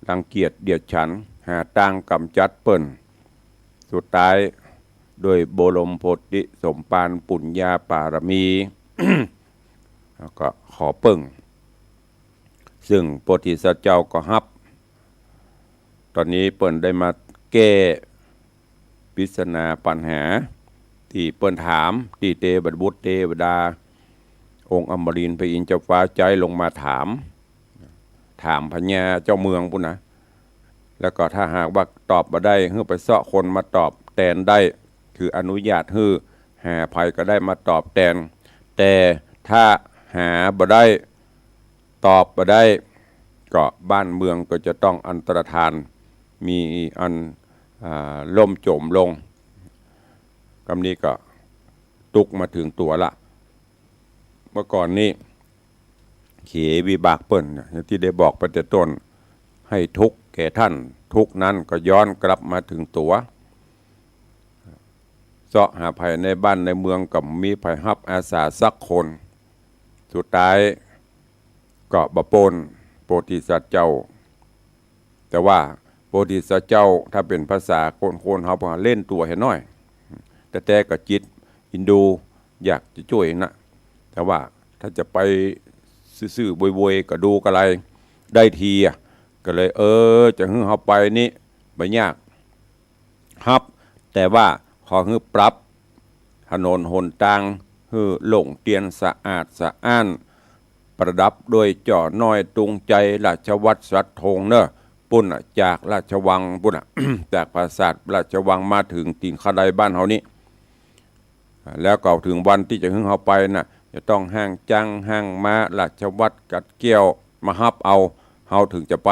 รังเกียจเดียดฉัน หาตางก๋ำจัดเปิ้น สุดท้ายโดยบรมโพธิสมภารปุญญาปารมี แล้วก็ขอเปิ้ง ซึ่งโพธิสัตว์เจ้าก็ฮับ ต๋อนนี้เปิ้นได้มาแก้ปริศนาปัญหาตี้เปิ้นถาม ตี้เตวบุตรเตวดา องค์อมรินทร์พระอินทร์เจ้าฟ้าใจ๊ลงมาถาม ถามพญาเจ้าเมืองปู้นนะ แล้วก็ถ้าหากว่าตอบบ่ได้ หื้อไปเซาะคนมาตอบแตนได้ คืออนุญาตหื้อหาใผก็ได้มาตอบแตน แต่ถ้าหาบ่ได้ ตอบบ่ได้ ก็บ้านเมืองก็จะต้องอันตรธาน มีอัน อ่า ล่มจมลง กำนี้ก็ตุ๊กมาเถิงตั๋วละ เมื่อก่อนนี้ เขวิบากเปิ้นเนี่ย อย่างตี้ได้บอกไปแต่ต้น ให้ทุกข์แก่ท่าน ทุกข์นั้นก็ย้อนกลับมาเถิงตั๋ว เซาะหาใผในบ้านในเมืองก็บ่มีใผฮับอาสาสักคน สุดท้ายก็บ่ป๊นโพธิสัตว์เจ้า แต่ว่าโพธิสัตว์เจ้า ถ้าเป๋นภาษาคนๆ เฮาว่าเล่นตั๋วเหียน้อย แต่แต๊ก็จิตอินดูอยากจะจ้วยนะ แต่ว่าถ้าจะไปซื่อๆ โวยๆ ก็ดูกะไรได้ทีอะ ก็เลย เออ จะหื้อเฮาไปนี่บ่ยาก ฮับ แต่ว่าขอหื้อปรับถนนหนตางหื้อโล่งเตี้ยนสะอาดสะอ้าน ประดับด้วยจ้อน้อยตุงใจ๋ ราชวัตรสัตว์ธงเน่อ ปู้นน่ะ จากราชวังปู้นน่ะ จากปราสาทราชวังมาเถิงตี๋นขะไดบ้านเฮานี้ แล้วก็เถิงวันตี้จะหื้อเฮาไปน่ะ จะต้องฮ้างจ๊างฮ้างม้า ราชวัตรกัดเกี้ยวมาฮับเอา เฮาเถิงจะไป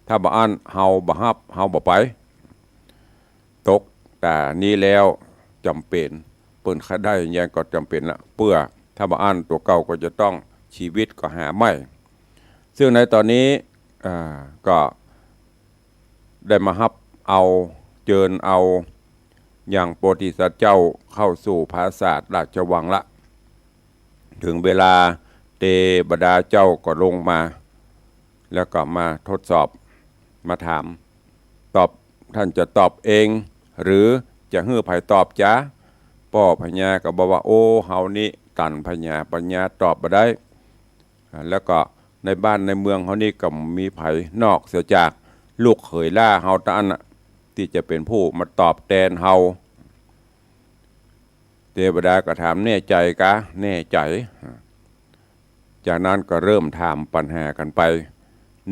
ถ้าบ่อั้นเฮาบ่ฮับ เฮาบ่ไป ตกต๋านี้แล้วจ๋ำเป๋น เปิ้นขะไดยังก็จ๋ำเป๋นละ เปื้อถ้าบ่อั้นตั๋วเก่าก็จะต้อง ชีวิตก็หาใหม่ ซึ่งในต๋อนนี้ อ่า ก็ได้มาฮับเอา เจิญเอา ยังโพธิสัตว์เจ้าเข้าสู่ปราสาทราชวังละ เถิงเวลาเตวดาเจ้าก็ลงมา แล้วก็มาทดสอบ มาถาม ตอบ ท่านจะตอบเอง หรือจะหื้อใผตอบจ๊ะ ป้อพญาก็บอกว่า โอ้ เฮานี่ตันพญาปัญญาตอบบ่ได้ อ่า แล้วก็ในบ้านในเมืองเฮานี่ก็บ่มีใผนอกเสียจากลูกเขยหล้าเฮาเต้าอั้นน่ะ ตี้จะเป๋นผู้มาตอบแตนเฮา เตวดาก็ถาม แน่ใจ๋กา แน่ใจ๋ จากนั้นก็เริ่มถามปัญหากั๋นไป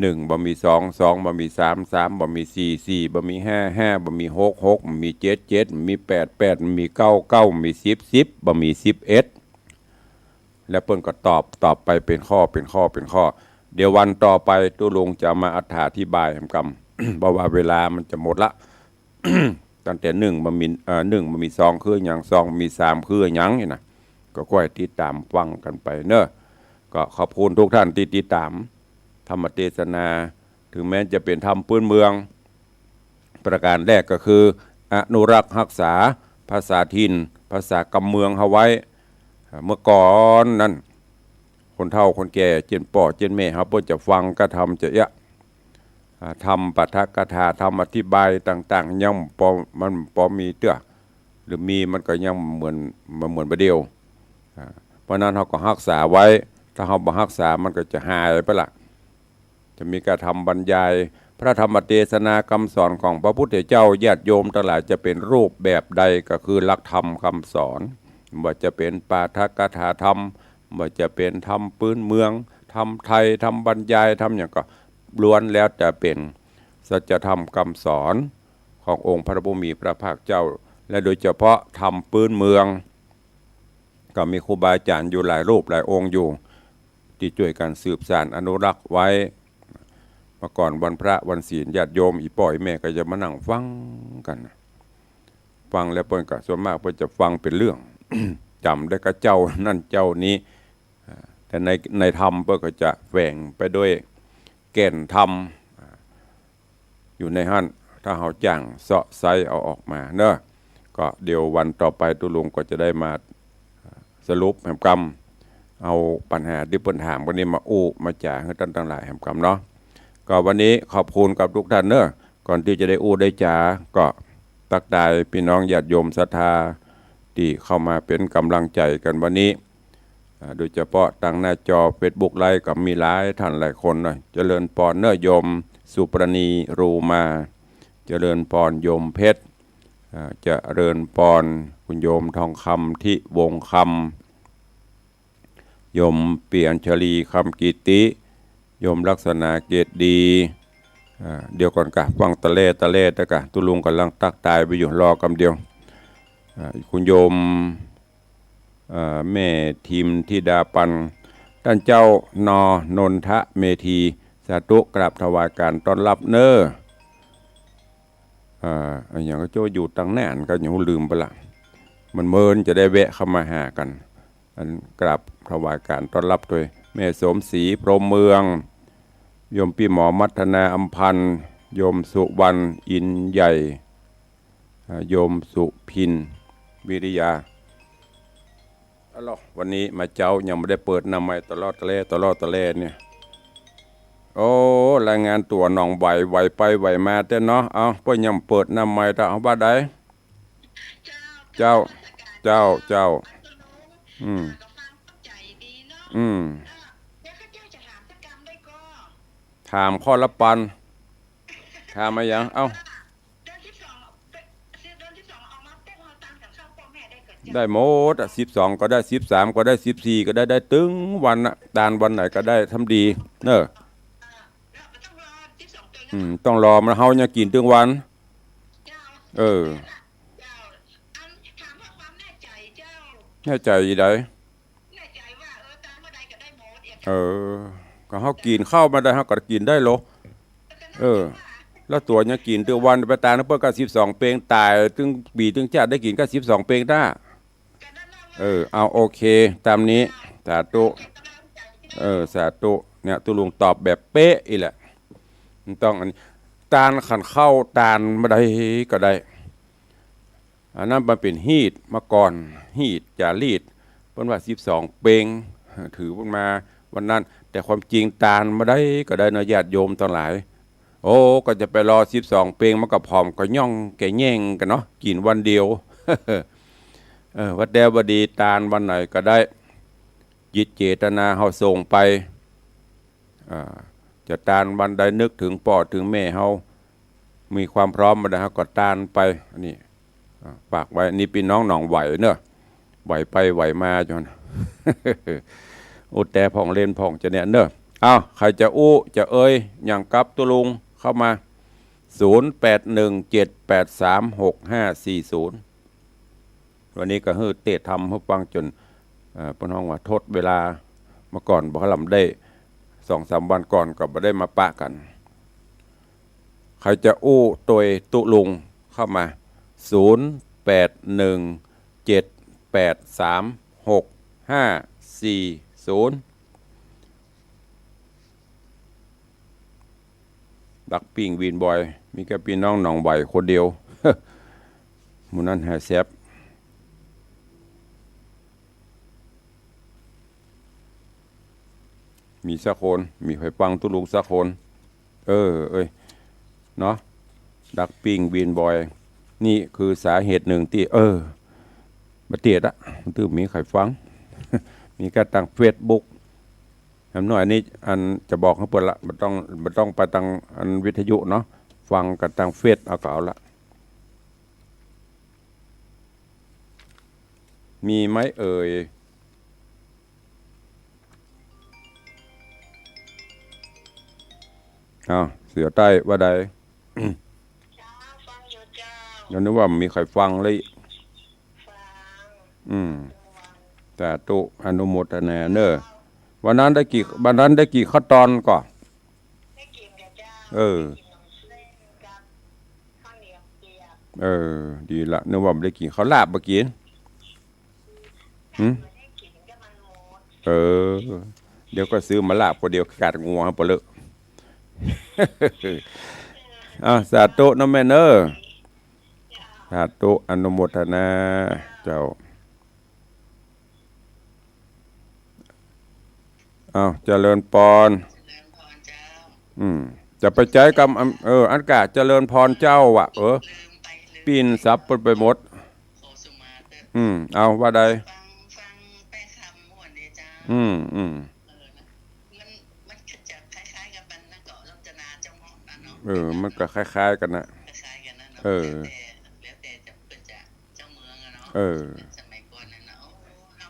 หนึ่งบ่มีสอง สองบ่มีสาม สามบ่มีสี่ สี่บ่มีห้า ห้าบ่มีหก หกบ่มีเจ็ด เจ็ดบ่มีแปด แปดบ่มีเก้า เก้าบ่มีสิบ สิบบ่มีสิบเอ็ด แล้วเปิ้นก็ตอบ ตอบไปเป๋นข้อ เป๋นข้อ เป๋นข้อ เดี๋ยววันต่อไปตุ๊ลุงจะเอามาอธิบายกำ เพราะว่าเวลามันจะหมดละ ตั้งแต่หนึ่งบ่มี เอ่อ หนึ่งบ่มีสองคือหยัง สองบ่มีสามคือหยังนี่นะ ก็ค่อยติดต๋ามฟังกั๋นไปเนาะ ก็ขอบคุณกู้ต้านตี้ติดต๋ามธรรมเตสนา เถิงแม้จะเป๋นธรรมปื๊นเมือง ประก๋านแรกก็คืออนุรักษ์ฮักษาภาษาถิ่น ภาษากำเมืองเฮาไว้ เมื่อก่อนนั้น คนเฒ่าคนแก่ เจ้นป้อเจ้นแม่เฮาเปิ้นจะฟังกาธรรมจะเอี้ยะ อ่า ธรรมปาฐกถา ธรรมอธิบายต่างๆ ยังปอ มันปอมีเตื้อ หรือมีมันก็ยังเหมือน มันเหมือนบ่าเดี่ยว อ่า เพราะนั้นเฮาก็ฮักษาไว้ ถ้าเฮาบ่ฮักษามันก็จะหายไปละ จะมีกาธรรมบรรยาย พระธรรมเตสนากำสอนของพระพุทธเจ้า ญาติโยมตังหลายจะเป๋นรูปแบบใดก็คือหลักธรรมกำสอน บ่ว่าจะเป๋นปาฐกถาธรรม บ่ว่าจะเป๋นธรรมปื๊นเมือง ธรรมไทย ธรรมบรรยาย ธรรมหยังก็ล้วนแล้วแต่เป๋นสัจธรรมกำสอนขององค์พระผู้มีพระภาคเจ้า และโดยเฉพาะธรรมปื๊นเมือง ก็มีครูบาอาจ๋ารย์อยู่หลายรูปหลายองค์อยู่ ตี้จ้วยกั๋นสืบสานอนุรักษ์ไว้ เมื่อก่อนวันพระวันศีล ญาติโยมอี่ป้ออี่แม่ก็จะมานั่งฟังกั๋น ฟังแล้วเปิ้นก็ส่วนมากเปิ้นจะฟังเป๋นเรื่อง จ๋ำได้ก็เจ้านั้นเจ้านี้ อ่า แต่ใน ในธรรมเปิ้นก็จะแฝงไปด้วยแก่นธรรม อ่า อยู่ในหั้น ถ้าเฮาจ้างเซาะไซ้เอาออกมาเนาะ ก็เดี๋ยววันต่อไปตุ๊ลุงก็จะได้มา อ่า สรุปแหมกำ เอาปัญหาตี้เปิ้นถามกั๋นนี่มาอู้มาจ๋าหื้อต้านตังหลายแหมกำเนาะ ก็วันนี้ขอบคุณกับทุกท่านเนาะ ก่อนตี้จะได้อู้ได้จ๋า ก็ตั๊กทายปี้น้องญาติโยมศรัทธาตี้เข้ามาเป๋นก๋ำลังใจ๋กั๋นวันนี้ อ่า โดยเฉพาะตางหน้าจอเฟซบุ๊กไลฟ์ก็มีหลายท่านหลายคนเนาะ เจริญปอนเนาะ โยมสุปรณี รูมา เจริญปอนโยมเพชร อ่า เจริญปอนคุณโยมทองคำ ทิวงศ์คำ โยมเปียรชลี คำกิติ โยมลักษณะเกตดี อ่า เดี๋ยวก่อนกะ ฟังตะแล่ตะแล่ตะกะ ตุ๊ลุงก่ำลังตั๊กทายไปอยู่ รอกำเดียว อ่า คุณโยม เอ่อ แม่ทิมธิดาปัน ต้านเจ้า นอ นนทะเมธี สาธุ กราบถวายก๋านต้อนฮับเนาะ เอ่อ อะหยังก็โจ้อยู่ตางหน้าหั้นก็ยังลืมไปละ มันเมินจะได้แวะเข้ามาหากั๋น อันกราบถวายก๋านต้อนฮับโดย แม่สมศรี พรหมเมือง โยมปี้หมอมัทนา อำพันธ์ โยมสุวรรณ อินใหญ่ อ่า โยมสุพิน วิริยา อะลอ วันนี้มาเจ๊ายังบ่ได้เปิดหน้าไมค์ ตะลอตะแล่ ตะลอตะแล่เนี่ย โอ้ รายงานตั๋วหนองไหว ไหวไปไหวมาแต๊เนาะ เอ้า เปิ้นยังเปิดหน้าไมค์ ตะเอาว่าใด เจ้า เจ้า เจ้า อืม อืม ถามข้อละปัน ถามมาหยัง เอ้า ได้หมดอะ สิบสองก็ได้ สิบสามก็ได้ สิบสี่ก็ได้ ได้ตึงวันอะ ตานวันไหนก็ได้ ทำดี เนอะ อืม ต้องรอมัน เฮายังกิ๋นตึงวัน เออ แน่ใจ๋ใด เออ ก็เฮากิ๋นข้าวมาได้ เฮาก็กิ๋นได้โล เออ แล้วตั๋วยังกิ๋นตึงวัน ไปตานเปิ้นก็สิบสองเปง ต๋ายตึงปี๋ตึงจ๊าด ได้กิ๋นก็สิบสองเปงต้า เออ เอา โอเค ต๋ามนี้ สาธุ เออ สาธุ เนี่ย ตุ๊ลุงตอบแบบเป๊ะอี้แหละ มันต้องอัน ตานขันข้าว ตานบ่ได้ก็ได้ อันนั้นมันเป๋นฮีตมาก่อน ฮีตจ๋ารีต เปิ้นว่าสิบสองเปง ถือเปิ้นมาวันนั้น แต่ความจริงตานบ่ได้ก็ได้เนาะ ญาติโยมตังหลาย โอ้ ก็จะไปรอสิบสองเปง มันก็ผอมก็ย่องแก่แย่งกั๋นเนาะ กิ๋นวันเดียว เออ ว่าแต่บ่ดี ตานวันไหนก็ได้ จิตเจตนาเฮาส่งไป อ่า จะตานวันใดนึกเถิงป้อเถิงแม่เฮา มีความพร้อมบ่าใดเฮาก็ตานไป อันนี้ อ่า ฝากไว้ นี่ปี้น้องหนองไหวเนาะ ไหวไปไหวมาจ๋อน อู้แต่พ่องเล่นพ่องจะเนี่ยเนาะ เอ้า ใผจะอู้จะเอ่ยหยังกับตุ๊ลุงเข้ามา ศูนย์แปดหนึ่งเจ็ดแปดสามหกห้าสี่ศูนย์ วันนี้ก็หื้อเตสน์ธรรมหื้อฟังจ๋น เอ่อ เปิ้นฮ้องว่าทดเวลา เมื่อก่อนบ่ค่อยลำได้ สองสามวันก่อนก็บ่ได้มาปะกั๋น ใผจะอู้ตวยตุ๊ลุงเข้ามา ศูนย์แปดหนึ่งเจ็ดแปดสามหก ห้า สี่ ศูนย์ ดักปิ้งวีนบ่อย มีแก่ปี้น้องหนองไหวคนเดียว หมู่นั้นแหะแซบ มีสักคน มีใผฟังตุ๊ลุงสักคน เออ เอ้ย เนาะ ดักปิ้งวีนบ่อย นี่คือสาเหตุหนึ่งตี้ เออ บ่เตียดอะ มันตึงมีใผฟัง มีกั๋นตางเฟซบุ๊ก แหมน้อยนี่ อันจะบอกหื้อเปิ้นละ บ่ต้อง บ่ต้องไปตางอันวิทยุเนาะ ฟังกั๋นตางเฟซเอาก็เอาละ มีไหมเอ่ย อ้าว เสือใต้ว่าใด เจ้า ฟังอยู่เจ้า เดี๋ยวนึกว่ามีใผฟังเลย ฟัง อืม สาธุ อนุโมทนาเนอะ วันนั้นได้กี่ วันนั้นได้กี่ข้าวตอนก่อ ได้กิ๋นก่อเจ้า เออ ได้กิ๋นหนมเส้นกับข้าวเหนียวเปียก เออ ดีละ นึกว่าบ่ได้กิ๋นข้าวหลาบ บ่กิ๋น หืม บ่ได้กิ๋นก็มันหมด เออ เดี๋ยวก็ซื้อมาหลาบ พอเดี๋ยวกาดงัวปะเลอะ อ้าว สาธุเนาะแม่เนอะ สาธุ อนุโมทนา เจ้า อ้าว เจริญปอน เจริญพรเจ้า อืม จะไปใจ๊กำ อำ เออ อันก่า เจริญพรเจ้าอะ เออ ลืมไป ลืม ปิ้นสับไปหมด ขอสุมาเถอะ อืม เอาว่าใด ฟัง ฟังแปดคำม่วนดีเจ้า อืม อืม เออ นะ มัน มันจะคล้ายๆกับมันนะ ก็รจนาเจ้าเนาะนะเนาะ เออ มันก็คล้ายๆกั๋นนะ คล้ายๆกั๋นนะเนาะ เออ แล้วแต่ แล้วแต่จะ เปิ้นจะ เจ้าเมืองอะเนาะ เออ สมัยก่อนน่ะเนาะ โอ้ เฮา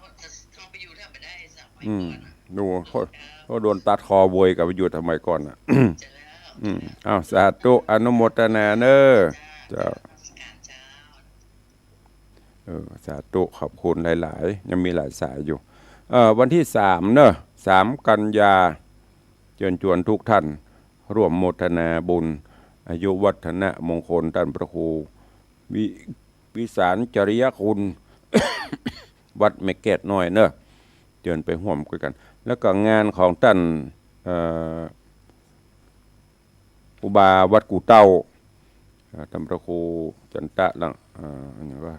เฮาไปอยู่ถ้าบ่ได้สมัยก่อนน่ะ อืม ดู โอ้ โคตร เจ้า โคตรโดนตัดคอเวยกับไปอยู่สมัยก่อนน่ะ เจ้า อืม อ้าว สาธุ อนุโมทนาเนอะ เจ้า เจ้า นมัสการเจ้า เออ สาธุ ขอบคุณหลายๆ ยังมีหลายสายอยู่ เอ่อ วันตี้สามเนอะ สามกันยา เจิญจวนทุกท่าน ร่วมโมทนาบุญ อายุวัฒนมงคลต้านพระครู วิ วิสารจริยคุณ วัดแม่แก้ดน้อยเนอะ เจิญไปฮ่วมกั๋น แล้วก็งานของต้าน เอ่อ ครูบาวัดกู่เต้า เอ่อ ต้านพระครูจันตะรัง เอ่อ อันนี้ว่า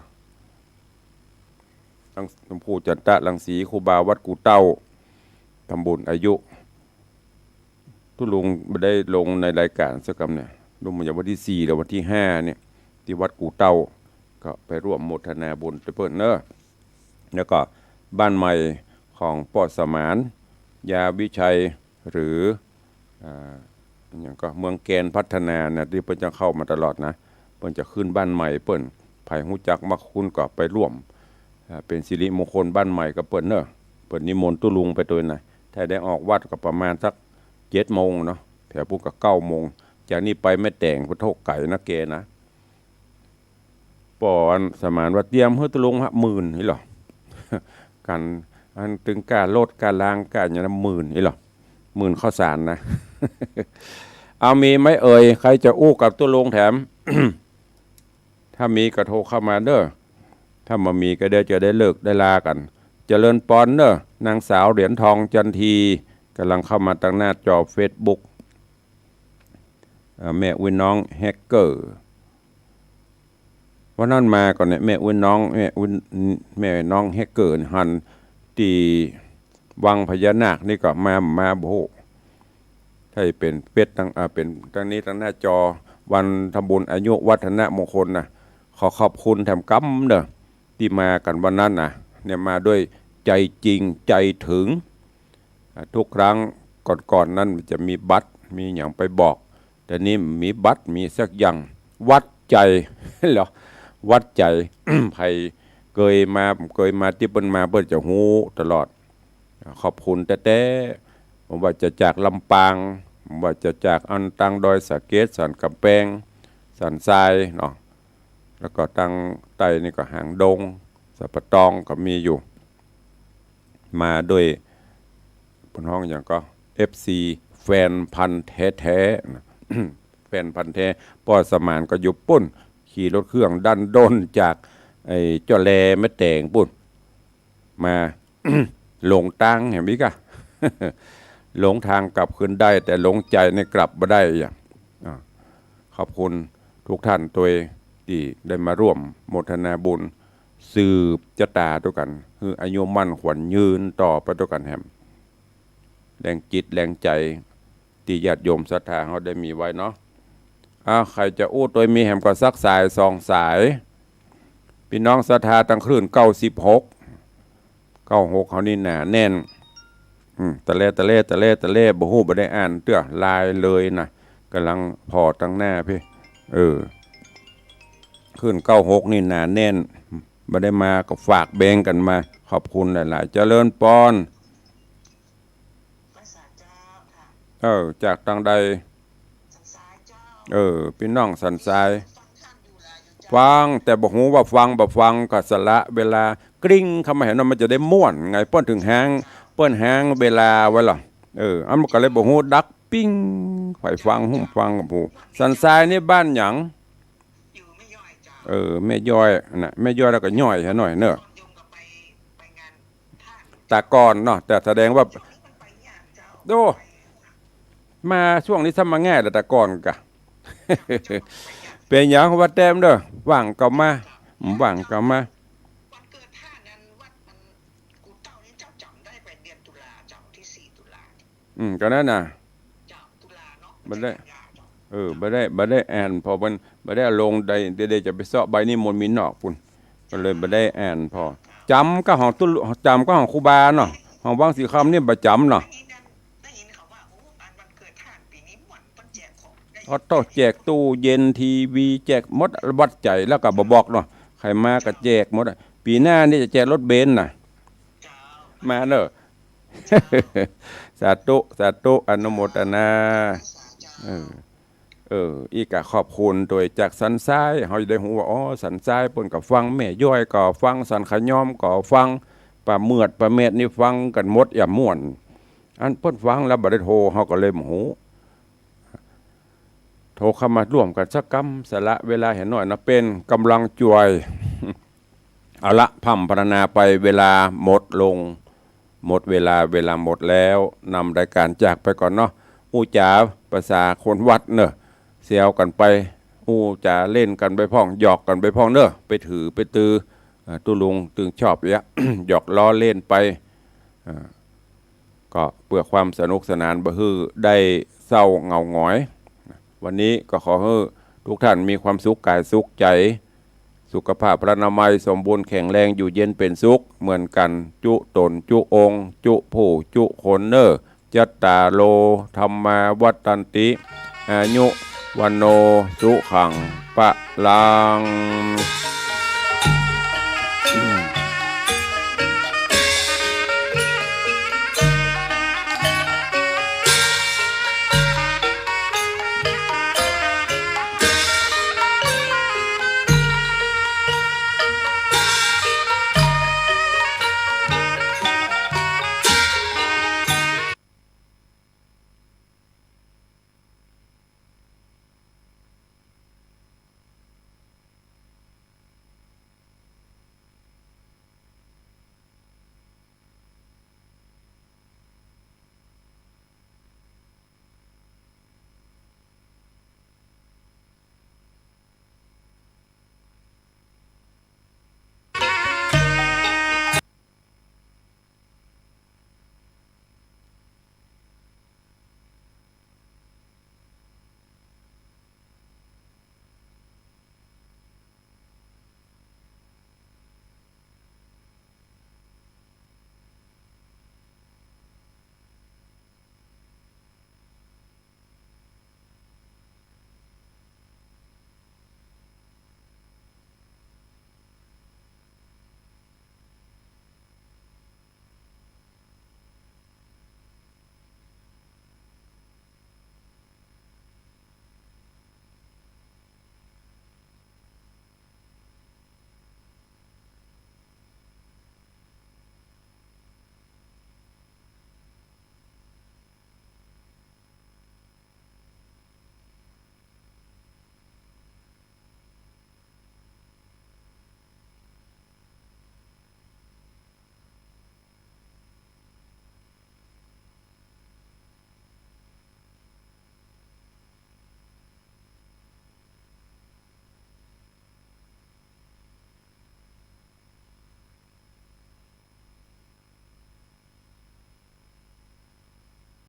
ต้านพระครูจันตะรังสี ครูบาวัดกู่เต้า ทำบุญอายุ ตุ๊ลุงบ่ได้ลงในรายการสักกำเนี่ย ลุงมาจากวันตี้สี่แล้ววันตี้ห้าเนี่ย ตี้วัดกู่เต้า ก็ไปร่วมโมทนาบุญตวยเปิ้นเนอะ แล้วก็บ้านใหม่ของป้อสมาน ยาวิชัย หรือ อ่า อะหยังก็เมืองแกนพัฒนานะ ตี้เปิ้นจะเข้ามาตลอดนะ เปิ้นจะขึ้นบ้านใหม่เปิ้น ใผฮู้จักมักคุ้นก็ไปร่วม อ่า เป๋นสิริมงคลบ้านใหม่กับเปิ้นเนอะ เปิ้นนิมนต์ตุ๊ลุงไปตวยนะ ถ้าได้ออกวัดก็ประมาณสักเจ็ดโมงเนาะ แถวปุ้นก็เก้าโมง จากนี่ไปแม่แตง ปะโธ่ ไก๋นะแกนะ ป้ออันสมานว่าเตรียมหื้อตุ๊ลุงหะ หมื่นนี่เหรอ ก๋านอันตึงก้ารถก้าลางก้าหยังนะ หมื่นนี่เหรอ หมื่นข้าวสารนะ เอามีไหมเอ่ย ใผจะอู้กับตุ๊ลุงแถม ถ้ามีก็โทรเข้ามาเด้อ ถ้าบ่มีก็เดี๋ยวจะได้เลิกได้ลากั๋น เจริญปอนเด้อ นางสาวเหรียญทองจันที ก่ำลังเข้ามาตางหน้าจอเฟซบุ๊ก เอ่อ แม่อุ๊ยน้องแฮกเกอร์ วันนั้นมาก่อเนี่ย แม่อุ๊ยน้อง แม่อุ๊ย แม่น้องแฮกเกอร์หันตี้วังพญานาคนี่ก็มา มา โอ้โห ใค่เป๋นเฟซตาง อ่า เป๋นตางนี้ตางหน้าจอ วันทำบุญอายุวัฒนมงคลนะ ขอขอบคุณแถมกำเด้อ ตี้มากั๋นวันนั้นนะ เนี่ยมาด้วยใจ๋จริงใจ๋เถิง อ่า ทุกครั้งก่อนๆ นั้นมันจะมีบัตรมีหยังไปบอก แต่นี่มีบัตรมีสักอย่าง วัดใจ๋เหรอ วัดใจ๋ ใผเกยมา เกยมาตี้เปิ้นมา เปิ้นจะฮู้ตลอด ขอบคุณแต๊ๆ บ่ว่าจะจากลำปาง บ่ว่าจะจากอันตางดอยสะเก็ด สันก๋ำแปง สันทรายเนาะ แล้วก็ตางใต้นี่ก็หางดง สันป่าตองก็มีอยู่ มาด้วย เปิ้นฮ้องหยังก็ เอฟซี แฟนพันธุ์แท้ๆ นะ แฟนพันธุ์แท้ ป้อสมานก็อยู่ปุ้น ขี่รถเครื่องดันด้นจากไอ้เจ้าแลแม่แตงปุ้น มา หลงตางแหมกะ หลงตางกลับคืนได้ แต่หลงใจ๋นี่กลับบ่ได้อะ อ่า ขอบคุณทุกท่านตวยตี้ได้มาร่วมโมทนาบุญ สืบจะต๋าตวยกั๋น หื้ออายุมั่นขวัญยืนต่อไปตวยกั๋นแหม แฮงจิตแฮงใจ๋ ตี้ญาติโยมศรัทธาเฮาได้มีไว้เนาะ อ้าว ใผจะอู้ตวยมีแหมก็สักสายสองสาย ปี้น้องศรัทธาตางคลื่นเก้าสิบหก เก้าหกเฮานี่หนาแน่น อืม ตะแล ตะแล ตะแล ตะแล บ่ฮู้ บ่ได้อ่านเตื้อ ลายเลยนะ ก่ำลังผ่อตังหน้าพี้ เออ คลื่นเก้าหกนี่หนาแน่น บ่ได้มาก็ฝากแบ่งกั๋นมา ขอบคุณหลายๆ เจริญปอน เออ จากตางใด เออ ปี้น้องสันทราย ฟัง แต่บ่ฮู้ว่าฟังบ่ฟัง ก็สละเวลากริ่งเข้ามาแหมเนาะ มันจะได้ม่วนไง เปิ้นเถิงฮ้าง เปิ้นฮ้างเวลาไว้ล่ะ เออ อันมันก็เลยบ่ฮู้ดักปิ้ง ใผฟังฮู้ฟังกับผู้ สันทรายนี่บ้านหยัง เออ แม่ย้อยน่ะ แม่ย้อยแล้วก็ย้อยหาหน่อยเนาะ ตะก่อนเนาะ แต่แสดงว่า โอ้ มาช่วงนี้ซ้ำมาง่ายแล้ว ตะก่อนกะ เป๋นหยังว่าแต้มเด้อ ว่างก็มา บ่ว่างก็มา อืม ก็นั่นน่ะ บ่ได้ เออ บ่ได้ บ่ได้อ่าน ผ่อมัน บ่ได้เอาลงได้ เดี๋ยว เดี๋ยวจะไปเซาะใบนิมนต์มีนอกปู้น ก็เลยบ่ได้อ่านผ่อ จ๋ำก้าของตุ๊ลุ จ๋ำก้าของครูบาเนาะ ของวังสีคำนี่บ่จ๋ำเนาะ ออโต้ แจกตู้เย็น ทีวี แจกหมด วัดใจ๋แล้วก็บ่บอกเนาะ ใผมาก็แจกหมดอะ ปี๋หน้านี่จะแจกรถเบนซ์น่ะ มาเนาะ สาธุ สาธุ อนุโมทนา เออ เออ อี้กะขอบคุณตวยจากสันทราย เฮาจะได้ฮู้ว่า อ๋อ สันทรายเปิ้นก็ฟัง แม่ย้อยก็ฟัง สันขะย้อมก็ฟัง ป้าเมือด ป้าแมดนี่ฟังกั๋นหมด อย่าม่วน อันเปิ้นฟังแล้วบ่ได้โทร เฮาก็เลยบ่ฮู้ โทรเข้ามาร่วมกั๋นสักกำ สละเวลาหาหน่อยนะ เป๋นก๋ำลังจ้วย เอาละ พร่ำพรรณนาไป เวลาหมดลง หมดเวลา เวลาหมดแล้ว นำรายก๋านจากไปก่อนเนาะ อู้จ๋าภาษาคนวัดเนาะ แซวกั๋นไป อู้จ๋าเล่นกั๋นไปพ่อง หยอกกั๋นไปพ่องเนาะ ไปถือไปตือ อ่า ตุ๊ลุงตึงชอบเยียะ หยอกล้อเล่นไป อ่า ก็เปื้อความสนุกสนาน บ่หื้อได้เศร้าเหงาหงอย วันนี้ก็ขอหื้อทุกท่านมีความสุขก๋ายสุขใจ๋ สุขภาพพลานามัยสมบูรณ์แข็งแรง อยู่เย็นเป๋นสุขเหมือนกั๋น จุ๊ต๋นจุ๊องค์ จุ๊ผู้จุ๊คนเนาะ จัตตาโร ธัมมา วัฑฒันติ อายุ วัณโณ สุขัง พลัง